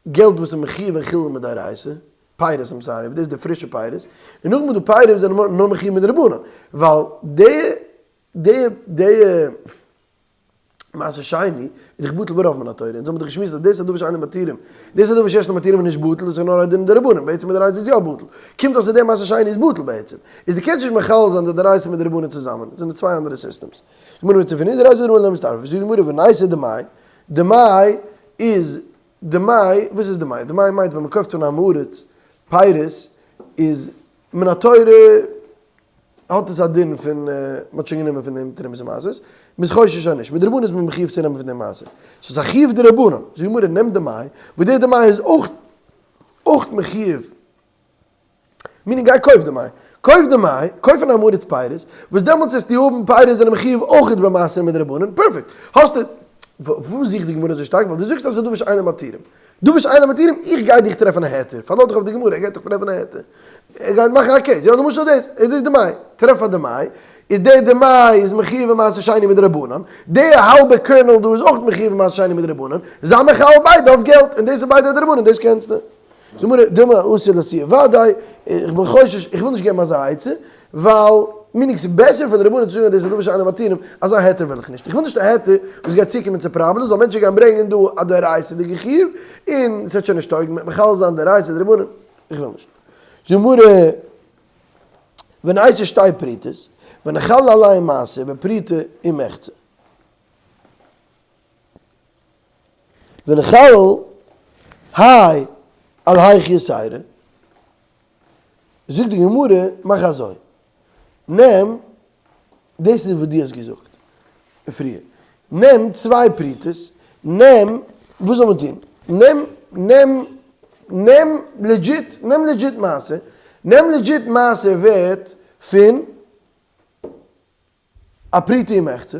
געלט וואס איז מחיוב אין חולין מדאורייתא, פירות I'm sorry, דאס איז די פרישע פירות, און נאכדעם איז דא פירות וואס זענען נאר מחיוב מדרבנן, ווייל די די די מעשר שני איז דאך בטל ברוב מן התורה, אונז האבן דאך געשמועסט אז דאס איז א דבר שאינו מתירים, דאס איז א דבר שיש לו מתירים איז נישט בטל, דאס איז נאר א דין דרבנן, בעצם מדאורייתא איז יא בטל, קומט אויס אז דער מעשר שני איז בטל בעצם, איז דו קענסט נישט מחלל זיין די דאורייתא מיט דרבנן צוזאמען, עס זענען צוויי אנדערע systems. גמרא מצרפינהו דאורייתא ודרבנן לא מצטרפי, זאגט די גמרא ונייתי דמאי, דמאי איז דמאי, וואס איז דמאי? דמאי מיינט ווען מען קויפט פון עם הארץ פירות איז מן התורה האט עס א דין פון מען האט שוין גענומען פון דעם תרומות ומעשרות, מען איז חושש אז נישט, מדרבנן איז מען מחיוב צו נעמען פון דעם מעשר, ס'איז א חיוב דרבנן, זאגט די גמרא נעם דמאי, וואס דער דמאי איז אויך אויך מחיוב. meaning גיי קויף דמאי. קויף דמאי, קויף אן עם הארץ פירות, וואס דעמאלטס וועסטו האבן פירות זענען מחיוב אויך במעשר מדרבנן, perfect. האסטו, וואס זוכט די גמרא אזוי שטארק? ווייל דו זאגסט אז ס'איז דבר שאינו מתירים. דבר שאינו מתירים, איך גיי דיך טרעפן א היתר. פארלאז דיך אויף די גמרא, ער גייט דיך טרעפן א היתר. ער גייט מאכן א case. יא למשל דאס, ער זאגט דמאי, טרעף א דמאי, איז דער דמאי איז מחיוב במעשר שני מדרבנן, די האלבע kernel דא איז אויך מחיוב במעשר שני מדרבנן, זיי מחלל ביידע אויף געלט, און דאס איז ביידע דרבנן, דאס קענסטו. זאג דילמא אסור לאתויי ודאי, איך בין חושש, איך וויל נישט געבן אזא עצה, ווייל meaning ס'איז בעסער פאר די רבנים צו זאגן אז דאס איז דבר שאינו מתירים, אזא היתר וויל איך נישט, איך וויל נישט א היתר וואס גייט צוקומען צו פראבלעמס, ווייל מענטשן גייען ברענגען דא א דאורייתא'דיגע חיוב, און ס'וועט שוין נישט טויגן, מ'וועט מחלל זיין דאורייתא דרבנן, איך וויל נישט. זאג גמרא, ונייתי שתי פרוטות, ונחלל עליהן מעשר בפרוטה ומחצה. ונחלל האי על היכי יתירא, זאגט די גמרא, מאך אזוי, נעם, דאס איז וואס דו האסט געזאגט פריער, נעם צוויי פרוטות, נעם, וואס זאל מען טון, נעם, נעם, נעם legit, נעם legit מעשר, נעם legit מעשר ווערט פון א פרוטה ומחצה,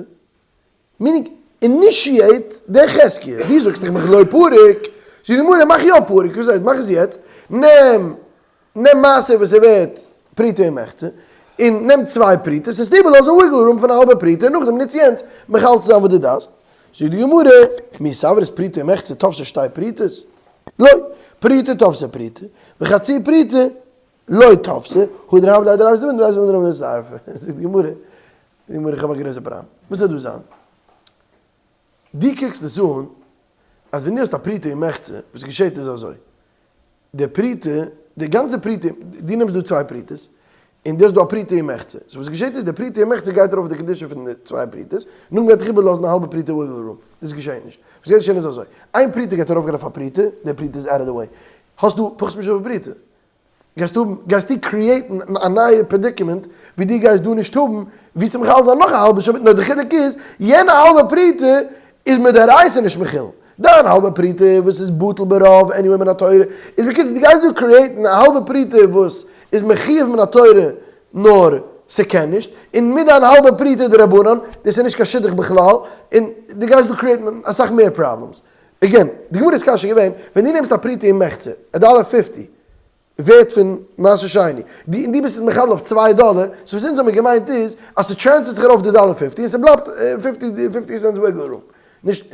meaning initiate די חזקיה, דו זאגסט איך מאך לא פריק, זאגט די גמרא מאך יא פריק, וואס הייסט מאך עס יעצט, נעם נעם מעשר וואס איז ווערט פרוטה ומחצה, און נעם צוויי פרוטות, עס איבערלאזן wiggle room פון א האלבע פרוטה, און נאכדעם נוץ יענץ מחלק צו זיין וואס דו דארפסט, זאגט די גמרא, מי סברת פרוטה ומחצה תפסי שתי פרוטות? לא, פרוטה תפסי פרוטה, וחצי פרוטה לא תפסי, הדר הב ליה דאורייתא דרבנן דאורייתא ודרבנן לא מצטרפי, זאגט די גמרא, די גמרא איך האב א גרויסע פראבלעם, וואס וועט דא זיין? דו קוקסט עס אן אז ווען דו האסט א פרוטה ומחצה, וואס געשעט איז אזוי, די פרוטה, די גאנצע פרוטה, דו נעמסט דא צוויי פרוטות, און דו האסט דא א פרוטה ומחצה, so וואס געשעט איז די פרוטה ומחצה גייט ארויף די קדושה פון די צוויי פרוטות, נאכדעם גייט דיך איבערלאזן א האלבע פרוטה wiggle room, דאס געשעט נישט, וואס גייט געשען איז אזוי, איין פרוטה גייט ארויפגיין אויף א פרוטה, די פרוטה איז out of the way, האסט דא פחות משווה פרוטה, גייסטו האבן, גייסטו create ן א נייע predicament ווי דו גייסט דא נישט האבן ווי צו מחלל זיין נאך א האלבע שעה, נאר די חילוק איז, יענע האלבע פרוטה איז מדאורייתא נישט מחול, דיין האלבע פרוטה וואס איז בטל ברוב anyway מן התורה, איז בקיצור דו גייסט דא create ן א האלבע פרוטה וואס איז מחויב מן התורה נאר ס'קען נישט, און מיט דיין האלבע פרוטה דרבנן, דאס איז נישט קיין שידוך בכלל, און דו גייסט דא create ן אסאך מער problems. Again, די גמרא'ס קשיא איז געווען, ווען דו נעמסט א פרוטה ומחצה, א דאלער fifty, ווערט פון מעשר שני, דו און דו ביסט עס מחלל אויף צוויי דאלער, so וואס אונז האמיר געמיינט איז, אז ס'טרענספערט זיך ארויף די דאלער fifty און ס'בלייבט fifty fifty cents wiggle room. נישט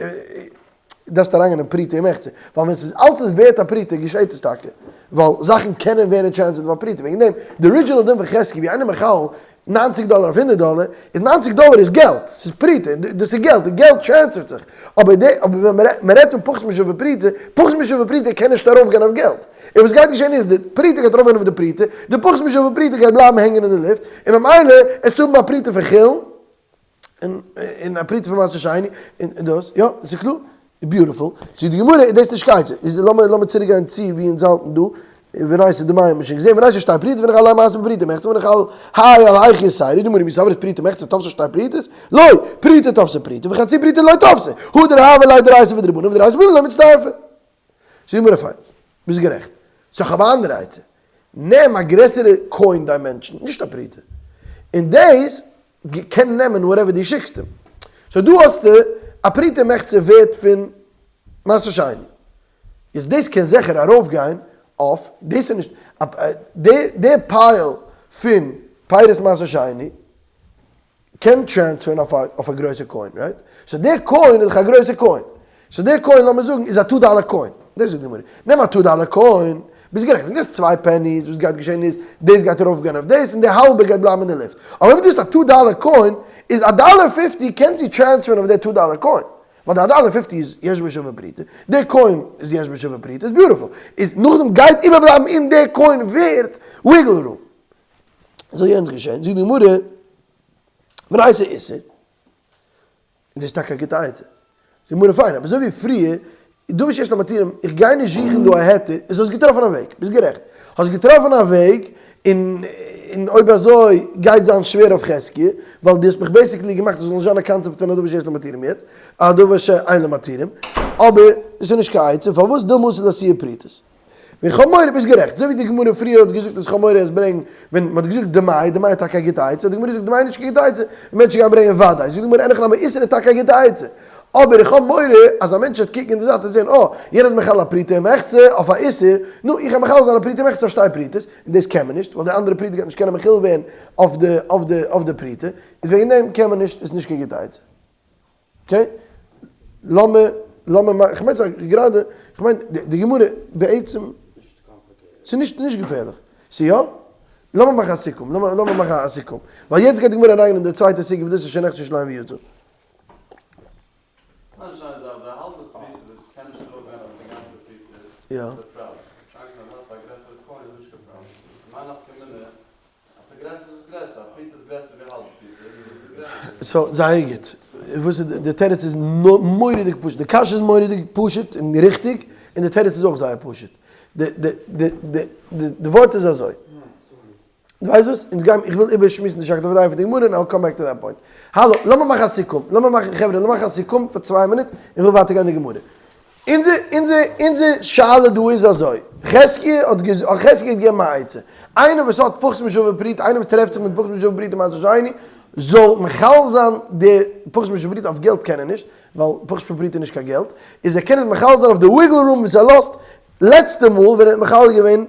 דארפסט אריינגיין אין פרוטה ומחצה, ווייל ווען ס'איז אלץ איז ווערט א פרוטה געשעט עס טאקע, ווייל זאכן קענען ווערן טרענספערט פאר פרוטה, וועגן דעם די original דין פון חזקי ווי איינער מחלל ניינציג דאלער אויף הונדערט דאלער, איז ניינציג דאלער איז געלט, ס'איז פרוטה, דאס איז געלט, די געלט טרענספערט זיך, אבער די, אבער ווען מ'רעדט, מ'רעדט פון פחות משווה פרוטה, פחות משווה פרוטה קען נישט ארויפגיין אויף געלט, און וואס גייט געשען איז, די פרוטה גייט ארויפגיין אויף די פרוטה, די פחות משווה פרוטה גייט בלייבן הענגען אין די לופט, און ממילא עסטו האבן א פרוטה פון חולין, און און א פרוטה פון מעשר שני, און דאס, יא, ס'איז קלאר? Beautiful. זאגט די גמרא, איז דאס נישט קיין עצה. איז לאמיר לאמיר צוריק גיין צו ווי אונז האלטן דא, ונייתא דמיא האט מען שוין געזען, ונייתא שתי פרוטות ונחללן מעשר בפרוטה ומחצה ונחלל האי על היכי יתירא, די גמרא מי סברת פרוטה ומחצה תפסה שתי פרוטות? לא, פרוטה תפסה פרוטה וחצי פרוטה לא תפסה, הדר הוה ליה דאורייתא ודרבנן ודאורייתא ודרבנן לא מצטרפי. זאגט די גמרא פיין, ביסט גערעכט, so איך האב א אנדערע עצה, נעם א גרעסערע coin dimension, נישט א פרוטה, און דאס קען נעמען whatever דו שיקסט אים. So דא האסטו א פרוטה ומחצה ווערט פון מעשר שני. יעצט דאס קען זיכער ארויפגיין אויף, דאס איז נישט, די pile פון פירות מעשר שני קען טרענספערן אויף א גרויסע coin, right? So די coin איז דאך א גרויסע coin. So די coin לאמיר זאגן איז א two dollar coin, דאס זאגט די גמרא, נעם א two dollar coin, ביסט גערעכט, ווען דו האסט צוויי pennies וואס גייט געשען איז, דאס גייט ארויף גיין אויף דאס און די האלבע גייט בלייבן אין די לופט, אבער אויב דו האסט א two dollar coin איז א דאלער fifty קען זי טרענספערן אויף די two dollar coin, ווייל די א דאלער fifty איז יש בו שווה פרוטה, די coin איז יש בו שווה פרוטה, איז beautiful, איז נאכדעם גייט איבערבלייבן אין די coin ווערט wiggle room. זאל יענץ געשען, זאגט די גמרא, ונייתא איסר. און דאס איז טאקע א גוטע עצה. זאגט די גמרא פיין, אבער אזוי ווי פריער, דבר שיש לו מתירים, איך גיי נישט זוכן דא א היתר, איז האסט געטראפן א וועג, ביסט גערעכט, האסט געטראפן א וועג, און און אויב אזוי גייט זיין שווער אויף חזקיה, ווייל דו האסט מיך basically געמאכט עס זאל נישט זיין א קאנצעפט פון א דבר שיש לו מתירים יעצט, א דבר שאין לו מתירים, אבער עס איז נישט קיין עצה, פארוואס דילמא אתי לאתויי פרוטות? ווען כ'האב מורא, ביסט גערעכט, אזוי ווי די גמרא פריער האט געזאגט אז כ'האב מורא עס ברענגן, ווען מ'האט געזאגט דמאי, דמאי איז טאקע א גוטע עצה, האט די גמרא געזאגט דמאי איז נישט קיין גוטע עצה, און מענטשן גייען ברענגען ודאי, זאגט די גמרא אין הכי נמי איסר איז טאקע א גוטע עצה, אבער איך האב מורא אז א מענטש וועט קוקן אין די זייט און זען אה, יענער איז מחלל א פרוטה ומחצה אויף א איסר, נו, איך גיי מחלל זיין א פרוטה ומחצה אויף שתי פרוטות, און דאס קען מען נישט, ווייל די אנדערע פרוטה גייט נישט קענען מחולל ווערן אויף די אויף די אויף די פרוטה, איז וועגן דעם קען מען נישט, איז נישט קיין גוטע עצה. Okay? לאמיר, לאמיר מאכן, כ'מיין ס'איז גראדע, כ'מיין די גמרא בעצם, ס'איז נישט נישט געפערליך. ס'איז יא? לאמיר מאכן א סיכום, לאמיר לאמיר מאכן א סיכום. ווייל יעצט גייט די גמרא אריין אין די צווייטע סוגיא וואס דאס איז שוין עכט נישט ליין ווי יצא. יא. So, זייער גוט. וואס איז די תירוץ איז מורא'דיג פשוט. די קשיא איז מורא'דיג פשוט און ריכטיג, און די תירוץ איז אויך זייער פשוט. די די די די די די ווארט איז אזוי. דו ווייסט וואס? אונז גיימיר, איך וויל איבערשמועסן די שקלא וטריא פון די גמרא און I will come back to that point. האלא, לאמיר מאכן א סיכום. לאמיר מאכן, חברה, לאמיר מאכן א סיכום פאר צוויי מינוט, איך וויל ווייטער גיין די גמרא. אונזער, אונזער, אונזער שאלה דא איז אזוי, חזקיה האט געז, חזקיה האט געגעבן א עצה, איינער וואס האט פחות משווה פרוטה, איינער וואס טרעפט זיך מיט פחות משווה פרוטה מעשר שני, זאל מחלל זיין די פחות משווה פרוטה אויף געלט קען ער נישט, ווייל פחות משווה פרוטה איז נישט קיין געלט, איז ער קען עס מחלל זיין אויף די wiggle room וואס ער לאזט, לעצטע מאל ווען ער האט מחלל געווען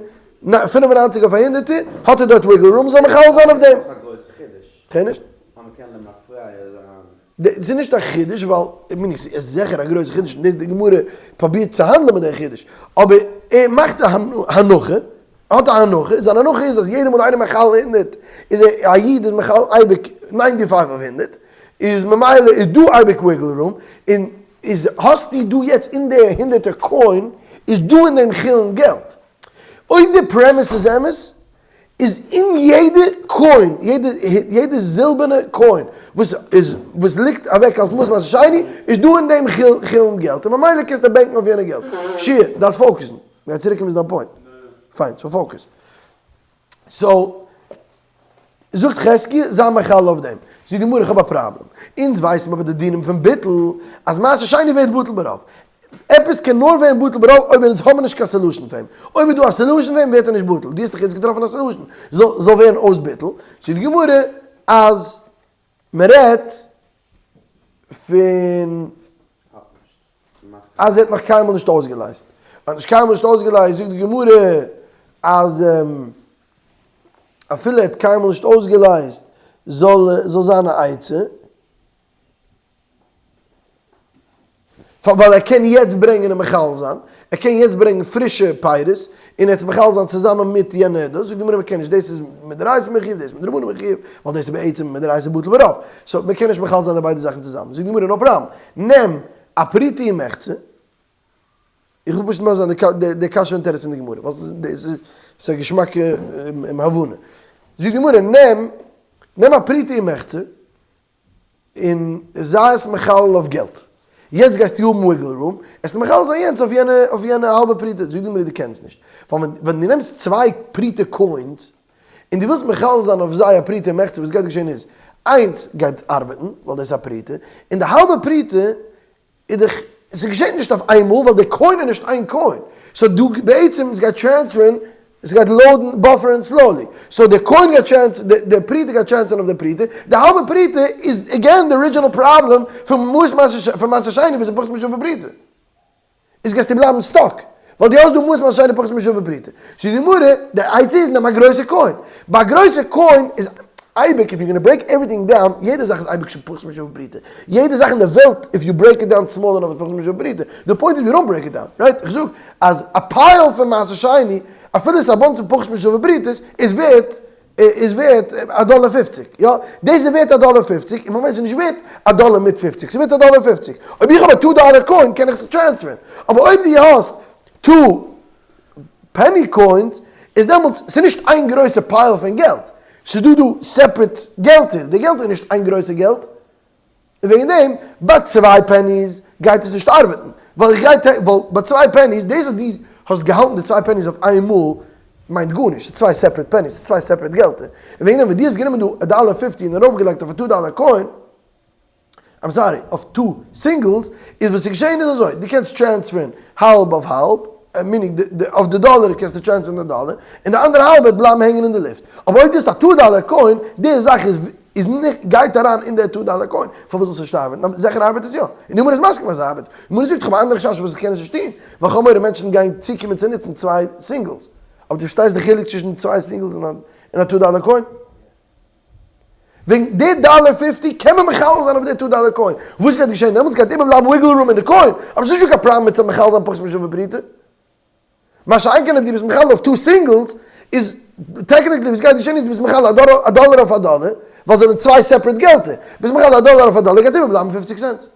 95 אויף א הונדערטער, האט ער דארט wiggle room, זאל מחלל זיין אויף דעם. נאך א גרויסע חידוש. כ'הער נישט. אז מ'קען למפרע זיין. ס'איז נישט א חידוש ווייל, איך מיין ס'איז זיכער א גרויסע חידוש און דאס די גמרא פרובירט צו האנדלען מיט דעם חידוש, אבער ער מאכט א הנחה, ער האט א הנחה, זיין הנחה איז אז יעדע מאל איינער מחלל הונדערט איז ער, א איד איז מחלל אייביג ninety five אויף הונדערט, איז ממילא איז דא אייביג wiggle room, און. איז האסטו דא יעצט אין די הונדערטער coin איז דא אין דעם חולין געלט. אויב די premise איז אמת, איז אין יעדע coin, יעדע יעדע זילבערנע coin וואס איז וואס ליגט אוועק אלס מעות מעשר שני, איז דא אין דעם חולין געלט, און ממילא קענסטו בענקן אויף יענע געלט. שיע, דארפסט focus ן. מ'גייט צוריק קומען צו דיין point. פיין, so focus. So, זאגט חזקיה, זיי מחלל אויף דעם. זאגט די גמרא, איך האב א פראבלעם. אונז ווייסן אבער די דינים פון ביטול, אז מעשר שני ווערט בטל ברוב. עפעס קען נאר ווערן בטל ברוב אויב אונז האבן נישט קיין solution פאר אים. אויב איז דא א solution פאר אים ווערט ער נישט בטל. דו האסט דאך יעצט געטראפן א solution. זאל זאל ווערן אויס ביטול. זאגט די גמרא אז מען רעדט פון אז ער האט נאך קיינמאל נישט אויסגעלייזט. ער האט נישט קיינמאל נישט אויסגעלייזט זאגט די גמרא אז אפילו ער האט קיינמאל נישט אויסגעלייזט זאל זאל זיין א עצה. ווייל ער קען יעצט ברענגען און מחלל זיין, ער קען יעצט ברענגען פרישע פירות און עס מחלל זיין צוזאמען מיט יענע דאס, זאגט די גמרא מ'קען נישט, דאס איז מדאורייתא מחיוב, דאס איז מדרבנן מחיוב, ווייל דאס איז בעצם מדאורייתא בטל ברוב, so מ'קען נישט מחלל זיין די ביידע זאכן צוזאמען, זאגט די גמרא no problem, נעם א פרוטה ומחצה, איך וויל פשוט מסביר זיין די קשיא און תירוץ פון די גמרא, ווייל דאס איז א געשמאקע הבנה, זאגט די גמרא נעם נעם א פרוטה ומחצה, און זיי עס מחלל אויף געלט. יעצט גייסטו האבן wiggle room, עס מחלל זיין יענץ אויף יענע אויף יענע האלבע פרוטה, זאג דו מיר דו קענסט נישט. ווייל ווען ווען דו נעמסט צוויי פרוטה coins, און דו ווילסט מחלל זיין אויף זיי א פרוטה ומחצה וואס גייט געשען איז, איינס גייט ארבעטן, ווייל דאס איז א פרוטה, און די האלבע פרוטה איז דאך, ס'געשעט נישט אויף איינמאל ווייל די coin איז נישט איין coin, so דו בעצם עס גייט transfer ן, עס גייט load ן buffer ן slowly, so די coin גייט transfer, די פרוטה גייט transfer ן אויף די פרוטה, די האלבע פרוטה איז again די original פראבלעם פון מעות פון מעשר שני וואס איז פחות משווה פרוטה. איז גייסטו בלייבן stuck, ווייל דו האסט דא מעות מעשר שני פחות משווה פרוטה. זאגט די גמרא, די עצה איז נעם א גרויסע coin. ביי א גרויסע coin איז אייביג if you gonna break everything down, יעדע זאך איז אייביג פחות משווה פרוטה. יעדע זאך אין די וועלט if you break it down small enough איז פחות משווה פרוטה. די point איז we don't break it down, right? איך זאג אז א pile פון מעשר שני, אפילו עס איז א bunch פון פחות משווה פרוטות, איז ווערט איז ווערט א דאלער פופציג, יא? דאס איז ווערט א דאלער פופציג, און ממילא איז נישט ווערט א דאלער מיט פופציג, ס'איז ווערט א דאלער פופציג. אויב איך האב א two dollar coin קען איך עס transfer ן, אבער אויב דו האסט two penny coins איז דעמאלטס, ס'איז נישט איין גרויסע pile פון געלט, ס'איז דא דא separate געלטער, די געלט איז נישט איין גרויסע געלט, און וועגן דעם ביי צוויי pennies גייט עס נישט ארבעטן, ווייל איך גיי ווייל ביי צוויי pennies, דאס אז דו האסט געהאלטן די צוויי pennies אויף איין מאל מיינט גארנישט, ס'איז צוויי separate pennies, ס'איז צוויי separate געלטער, און וועגן דעם ווען דו האסט גענומען דא א דאלער fifty און ארויפגעלייגט אויף א two dollar coin, I'm sorry, אויף two singles, איז וואס איז געשען איז אזוי, דו קענסט transfer ן האלב אויף האלב, meaning אויף די דאלער קענסטו transfer ן די דאלער, און די אנדערע האלב וועט בלייבן הענגען אין די לופט. אבער אויב דו האסט א two dollar coin, די זאך איז איז גייט אריין אין די two dollar coin, פארוואס זאלסטו נישט ארבעטן? זיכער ארבעט עס יא. און די גמרא איז מסכים אז עס ארבעט. די גמרא זאגט איך האב א אנדערע חשש וואס איך קען עס נישט טון, ווייל כ'האב מורא מענטשן גייען צוקומען צו נוצן צוויי singles. אבער דו פארשטייסט די חילוק צווישן צוויי singles און א two dollar coin? וועגן די דאלער fifty קען מען מחלל זיין אויף די two dollar coin. וואס גייט געשען דעמאלטס? גייט איבערבלייבן wiggle room אין די coin, אבער ס'איז נישטא קיין פראבלעם מיט צו מחלל זיין פחות משווה פרוטה. מה שאין כן אויב דו ביסט מחלל אויף two singles, איז technically וואס גייט געשען איז דו ביסט מחלל א דאלער אויף א דאלער, ווייל זיי זענען צוויי separate געלטער. ביסט מחלל א דאלער אויף א דאלער גייט איבערבלייבן פופציג סענט. דאס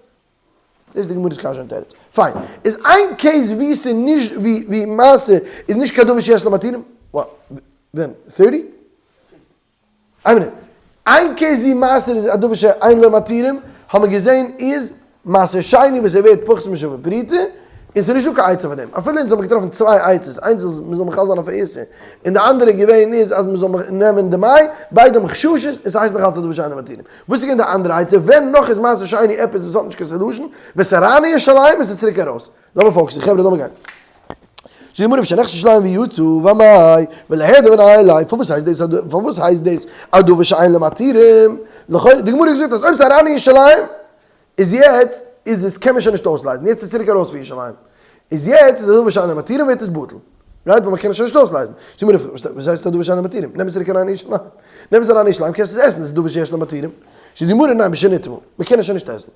איז די גמרא'ס קשיא און תירוץ. פיין. איז איין case ווי ס'איז נישט ווי מעשר איז נישט קיין דבר שיש לו מתירים? ווען? thirty? איין מינוט. איין case ווי מעשר איז א דבר שאין לו מתירים, האבן מיר געזען איז מעשר שני וואס ער ווערט פחות משווה פרוטה, און ס'איז נישטא קיין עצה פאר דעם. אפילו אונז האבן געטראפן צוויי עצות, איינס איז מ'זאל מחלל זיין אויף א איסור, און די אנדערע געווען איז אז מ'זאל נעמען די מי, ביידע האבן חששות, און ס'הייסט נאך אלץ א דבר שאין לו מתירים. וואס איז געווען די אנדערע עצה? ווען נאך איז מעשר שני עפעס וואס האט נישט קיין solution? ווען ס'איז אריין אין ירושלים און ס'איז צוריק ארויס. לאמיר focus ן חברה לאמיר גיין. זאגט די גמרא ושנכנס ירושלים ויצא ואמאי וליהדר מיניה ליה פארוואס הייסט דאס פארוואס הייסט דאס א דבר שאין לו מתירים לכאורה די גמרא האט געזאגט אז אויב ס'איז אריין אין ירושלים איז יעצט איז עס קען מען שוין נישט אויסלייזן יעצט איז צוריק ארויס פון ירושלים איז יעצט איז א דבר שאין לו מתירים ווערט עס בטל right ווייל מ'קען עס שוין נישט אויסלייזן זאגט די גמרא וואס הייסט א דבר שאין לו מתירים נעם עס צוריק אריין אין ירושלים נעם עס אריין אין ירושלים קענסט עס עסן עס איז דבר שיש לו מתירים זאגט די גמרא ניין בשנטמא מ'קען עס שוין נישט עסן.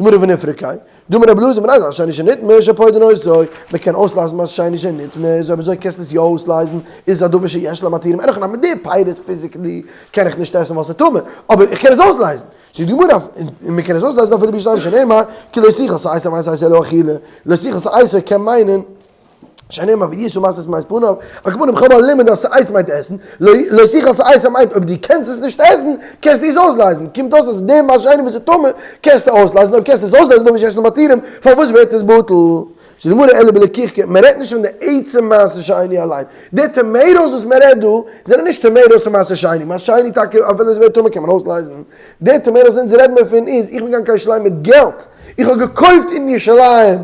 גמרא ונפרקיה, דאמר רבי אלעזר מנין למעשר שני שנטמא שפודין אותו, מען קען אויסלייזן מעשר שני שנטמא, איז אויב אזוי קענסטו עס יא אויסלייזן, איז עס א דבר שיש לו מתירים, אין הכי נמי די פירות physically קען איך נישט עסן ווייל ס'איז טמא, אבער איך קען עס אויסלייזן. זאגט די גמרא, און מען קען עס אויסלייזן אפילו בירושלים שנאמר, כי לא תוכל שאת המת אלא אכילה, לא תוכל שאת קען מיינען, שנאמר וישא משאת מת פניו, על כל פנים כ'האב א לימוד אז שאת מיינט עסן, לא תוכל שאת מיינט אויב דו קענסט עס נישט עסן, קענסטו עס אויסלייזן, קומט אויס אז די מעשר שני וואס איז טמא קענסטו אויסלייזן, אויב קענסטו עס אויסלייזן דבר שיש לו מתירים, פארוואס ווערט עס בטל? זאגט די גמרא אלא בלקיחה, מען רעדט נישט פון די עצם מעשר שני אליין, די tomatoes וואס מען רעדט דא זענען נישט tomatoes פון מעשר שני, מעשר שני טאקע אפילו עס ווערט טמא קען מען אויסלייזן, די tomatoes אונז רעדן מיר פון איז איך בין געגאנגען קיין ירושלים מיט געלט, איך האב געקויפט אין ירושלים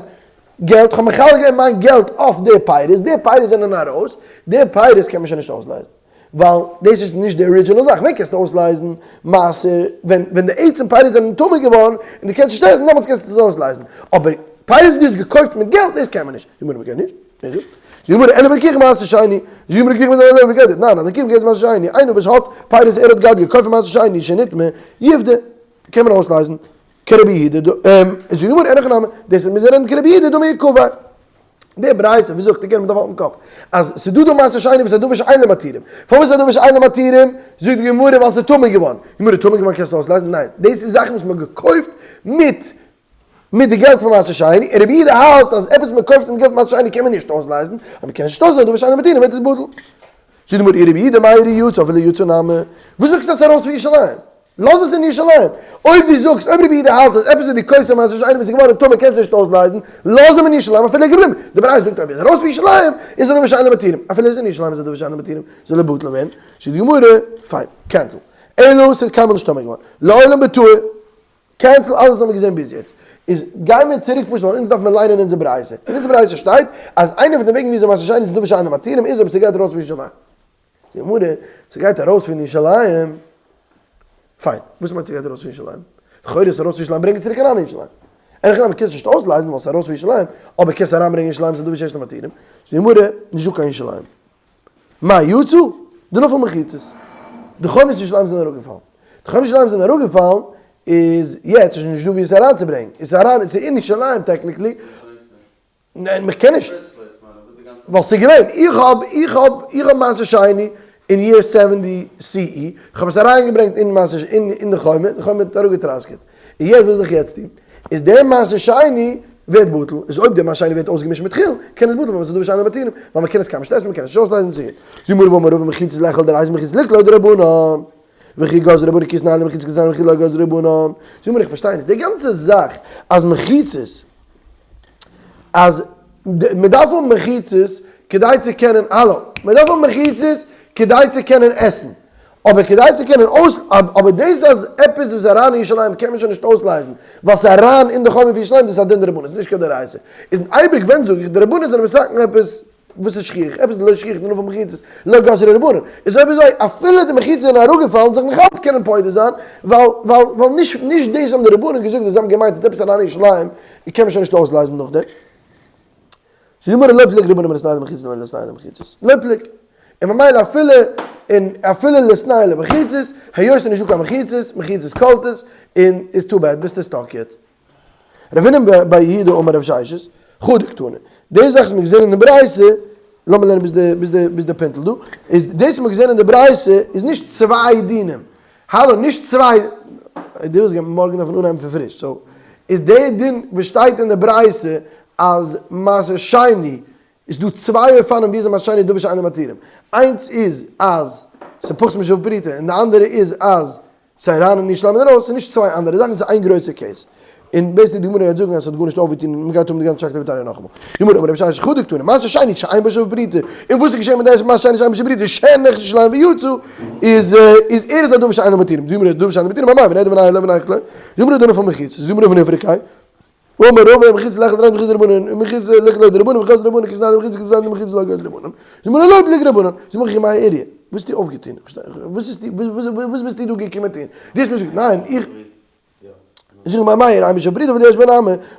געלט, כ'האב מחלק געווען מיין געלט אויף די פירות, די פירות זענען ארויס, די פירות קען מען שוין נישט אויסלייזן, ווייל דאס איז נישט די original זאך, ווען קענסטו אויסלייזן מעשר, ווען ווען די עצם פירות זענען טמא געווארן און דו קענסט נישט עסן, דעמאלטס קענסטו עס אויסלייזן, אבער פירות וואס דו האסט געקויפט מיט געלט, דאס קען מען נישט, די גמרא מ'קען נישט, ווער זאגט? די גמרא אלא בלקיחה מעשר שני, די גמרא לקיחה מעשר שני, ניין, אז לקיחה געלט מעשר שני, איינער וואס האט פירות ער האט געהאט געקויפט פון מעשר שני שנטמא, יפדה, קען מען אויסלייזן. כרבי יהודה דא, זאגט די גמרא אין הכי נמי, דאס איז מיר זענען כרבי יהודה דאמר יקבר. די ברייתא ווי זאגט ער מ'דארף האלטן קאפ אז ס'דא דא מעשר שני וואס איז א דבר שאין לו מתירים. פארוואס איז א דבר שאין לו מתירים? זאגט די גמרא ווייל ס'איז טמא געווארן. גמרא טמא געווארן קענסטו אויסלייזן? ניין, דאס איז זאכן וואס מ'האט געקויפט מיט מיט די געלט פון מעשר שני, און רבי יהודה האלט אז עפעס מ'קויפט מיט געלט פון מעשר שני קען מען נישט אויסלייזן, אז מ'קען נישט אויסלייזן דבר שאין לו מתירים ווערט עס בטל. זאגט די גמרא אי רבי יהודה מאי איריא יצא אפילו יצא נמי, וואס זאגסטו אז ס'איז ארויס פון ירושלים? לאז עס אין ירושלים. אויב דו זאגסט, אויב רבי יהודה האלט אז עפעס איז די כוס מעשר שני וואס איז געווארן טמא קענסטו נישט אויסלייזן, לאז אים אין ירושלים אפילו ער איז געבליבן. די ברייתא זאגט אויב ער איז ארויס פון ירושלים איז ער דבר שאין לו מתירים, אפילו ער איז אין ירושלים איז ער דבר שאין לו מתירים, זאל ער בטל ווערן. זאגט די גמרא, פיין, cancel. אלא ס'איז קיינמאל נישט טמא געווארן. לעולם בטהור. cancel אלעס וואס האמיר געזען ביז יעצט. איז גיי מיר צוריק פשוט ווייל אונז דארף מיר ליינען אונזער ברייתא. אין אונזער ברייתא שטייט אז איינע פון די וועגן וויאזוי מעשר שני איז דבר שאין לו מתירים איז אויב ס'גייט ארויס פון ירושלים. די גמרא, ס'גייט ארויס פון ירושלים, פיין, וואס מיינט ס'גייט ארויס פון ירושלים? לכאורה איז ארויס פון ירושלים ברענגען צוריק אריין אין ירושלים. אין הכי נמי קענסט נישט אויסלייזן ווייל ס'איז ארויס פון ירושלים, אבער קענסט אריינברענגען ירושלים ס'איז דבר שיש לו מתירים. זאגט די גמרא, נישט דא קיין ירושלים. מאי יצא? דנפל מחיצות. די חומות ירושלים זענען אראפגעפאלן. די חומות ירושלים זענען אראפגעפאלן, איז יעצט איז נישט דא ווי עס אריינצוברענגען. עס איז אריין, עס איז אין ירושלים technically. ניין, איך קען נישט. ווייל ס'איז געווען, איך האב, איך האב, איך האב מעשר שני אין year 70 CE, איך האב עס אריינגעברענגט אין מעשר, אין אין די חומה, די חומה האט אראפגעטראסקעט. און יעצט וואס זאל איך יעצט טון? איז דער מעשר שני ווערט בטל, איז אויב דער מעשר שני ווערט אויסגעמישט מיט חולין, קען עס בטל ווערן ווייל ס'איז דבר שאין לו מתירים, ווייל מ'קען עס קיינמאל נישט עסן, מ'קען עס נישט אויסלייזן צו. זאגט גמרא והאמר רבא מחיצות לאכול דאורייתא מחיצות לקלור דרבנן. וכי גזרו רבנן כיתנאי למחיצות כיתנאי למחיצות לא גזרו רבנן. זאגט גמרא איך פארשטיי נישט, די גאנצע זאך אז מחיצות, אז מען דארף האבן מחיצות כדי צו קענען, האלא, מען דארף האבן מחיצות כדי צו קענען עסן, אבער כדי צו קענען אויס, אבער דאס אז עפעס וואס איז אריין אין ירושלים קען מען שוין נישט אויסלייזן, ווייל ס'איז אריין אין די חומה פון ירושלים, דאס איז א דין דרבנן, ס'איז נישט קיין דאורייתא. איז אייביג ווען זאג איך די רבנן זענען מתקן עפעס וואס איז שכיח, עפעס לא שכיח דנפל מחיצות, לא גזרו רבנן, איז אויב אזוי אפילו די מחיצות זענען אראפגעפאלן זאל איך נאכאלץ קענען פודה זיין, ווייל ווייל ווייל נישט נישט דאס האבן די רבנן געזאגט וואס זיי האבן געמיינט אז עפעס אריין אין ירושלים קען מען שוין נישט אויסלייזן נאכדעם. זאגט די גמרא לא פליג רבנן בין ליתנהו למחיצות לבין ליתנהו למחיצות, לא פליג, און ממילא אפילו און אפילו ליתנהו למחיצות, היות ס'איז נישטא קיין מחיצות, מחיצות קולטות, און איז too bad ביסטו stuck יעצט. רב הונא בר יהודה אמר רב ששת, חדא קתני, די זאך וואס מ'האט געזען אין די ברייתא, לאמיר לערנען ביז די ביז די ביז די פינטל דא, איז דאס וואס מ'האט געזען אין די ברייתא איז נישט צוויי דינים, האלא נישט צוויי, דו ווילסט גיין מארגן דארף מען אנהייבן פון פריש, so איז די דין וואס שטייט אין די ברייתא אז מעשר שני איז דא צוויי אופנים ווי אזוי מעשר שני דבר שאין לו מתירים, איינס איז אז ס'פחות משוה פרוטה און די אנדערע איז אז ס'איז אריין אין ירושלים און ארויס, ס'איז נישט צוויי אנדערע זאכן, ס'איז איין גרויסע case. און basically די גמרא גייט זאגן אז ס'האט גארנישט אויפגעטון און מ'גייט האבן די גאנצע שקלא וטריא נאכאמאל. די גמרא אמר רב ששת חדא קתני, מעשר שני שאין בו שווה פרוטה, און וואס איז געשען מיט די מעשר שני שאין בו שווה פרוטה, שנכנס לירושלים ויצא, איז איז ער איז א דבר שאין לו מתירים, די גמרא דבר שאין לו מתירים, אמאי ונדע ונהי לא ונהי כלא, די גמרא דנפל מחיצות, די גמרא ונפרקיה, אמר רבא מחיצות לאכול דאורייתא מחיצות דרבנן, מחיצות לקלור דרבנן וכי גזרו רבנן כיתנאי למחיצות כיתנאי למחיצות לא גזרו רבנן, די גמרא לא פליג רבנן, די גמרא מאי איריא, וואס האסטו אויפגעטון? וואס ביסטו דא געקומען טון? דו האסט מיר געזאגט ניין איך זאג מאי איריא איין משא פריטא וואס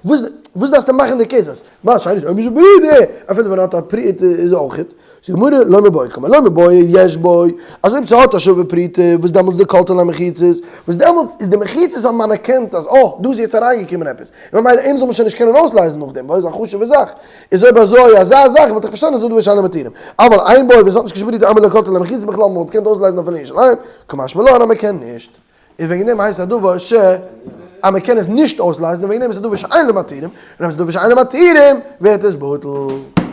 וואס. וואס דארפסטו מאכן די case אז מה שאין שם משום פרוטה, אפילו ווען ער האט א פרוטה איז אויך. זאגט די גמרא לא מיבעיא קאמר לא מיבעיא יש בו, אז אויב ס'האט א שווה פרוטה וואס דעמאלטס די קלטה ליה מחיצות, וואס דעמאלטס איז די מחיצות האבן אנערקענט אז אה, דא איז יעצט אריינגעקומען עפעס, און ממילא אים זאל מען שוין נישט קענען אויסלייזן נאכדעם ווייל איז א חשוב'ע זאך, איז אויב אזוי אזא זאך וואלט איך פארשטאנען אז ס'איז דא דבר שאין לו מתירים, אבל אין בו ווען ס'האט נישט קיין שווה פרוטה אמר לא קלטה ליה מחיצות בכלל מ'וואלט געקענט אויסלייזן אפילו אין ירושלים, קא משמע לן אז מ'קען נישט. און וועגן דעם הייסט א דבר ש אז מען קען עס נישט אויסלייזן און וועגן דעם איז א דבר שאין לו מתירים, און אויב עס איז דבר שאין לו מתירים ווערט עס בטל.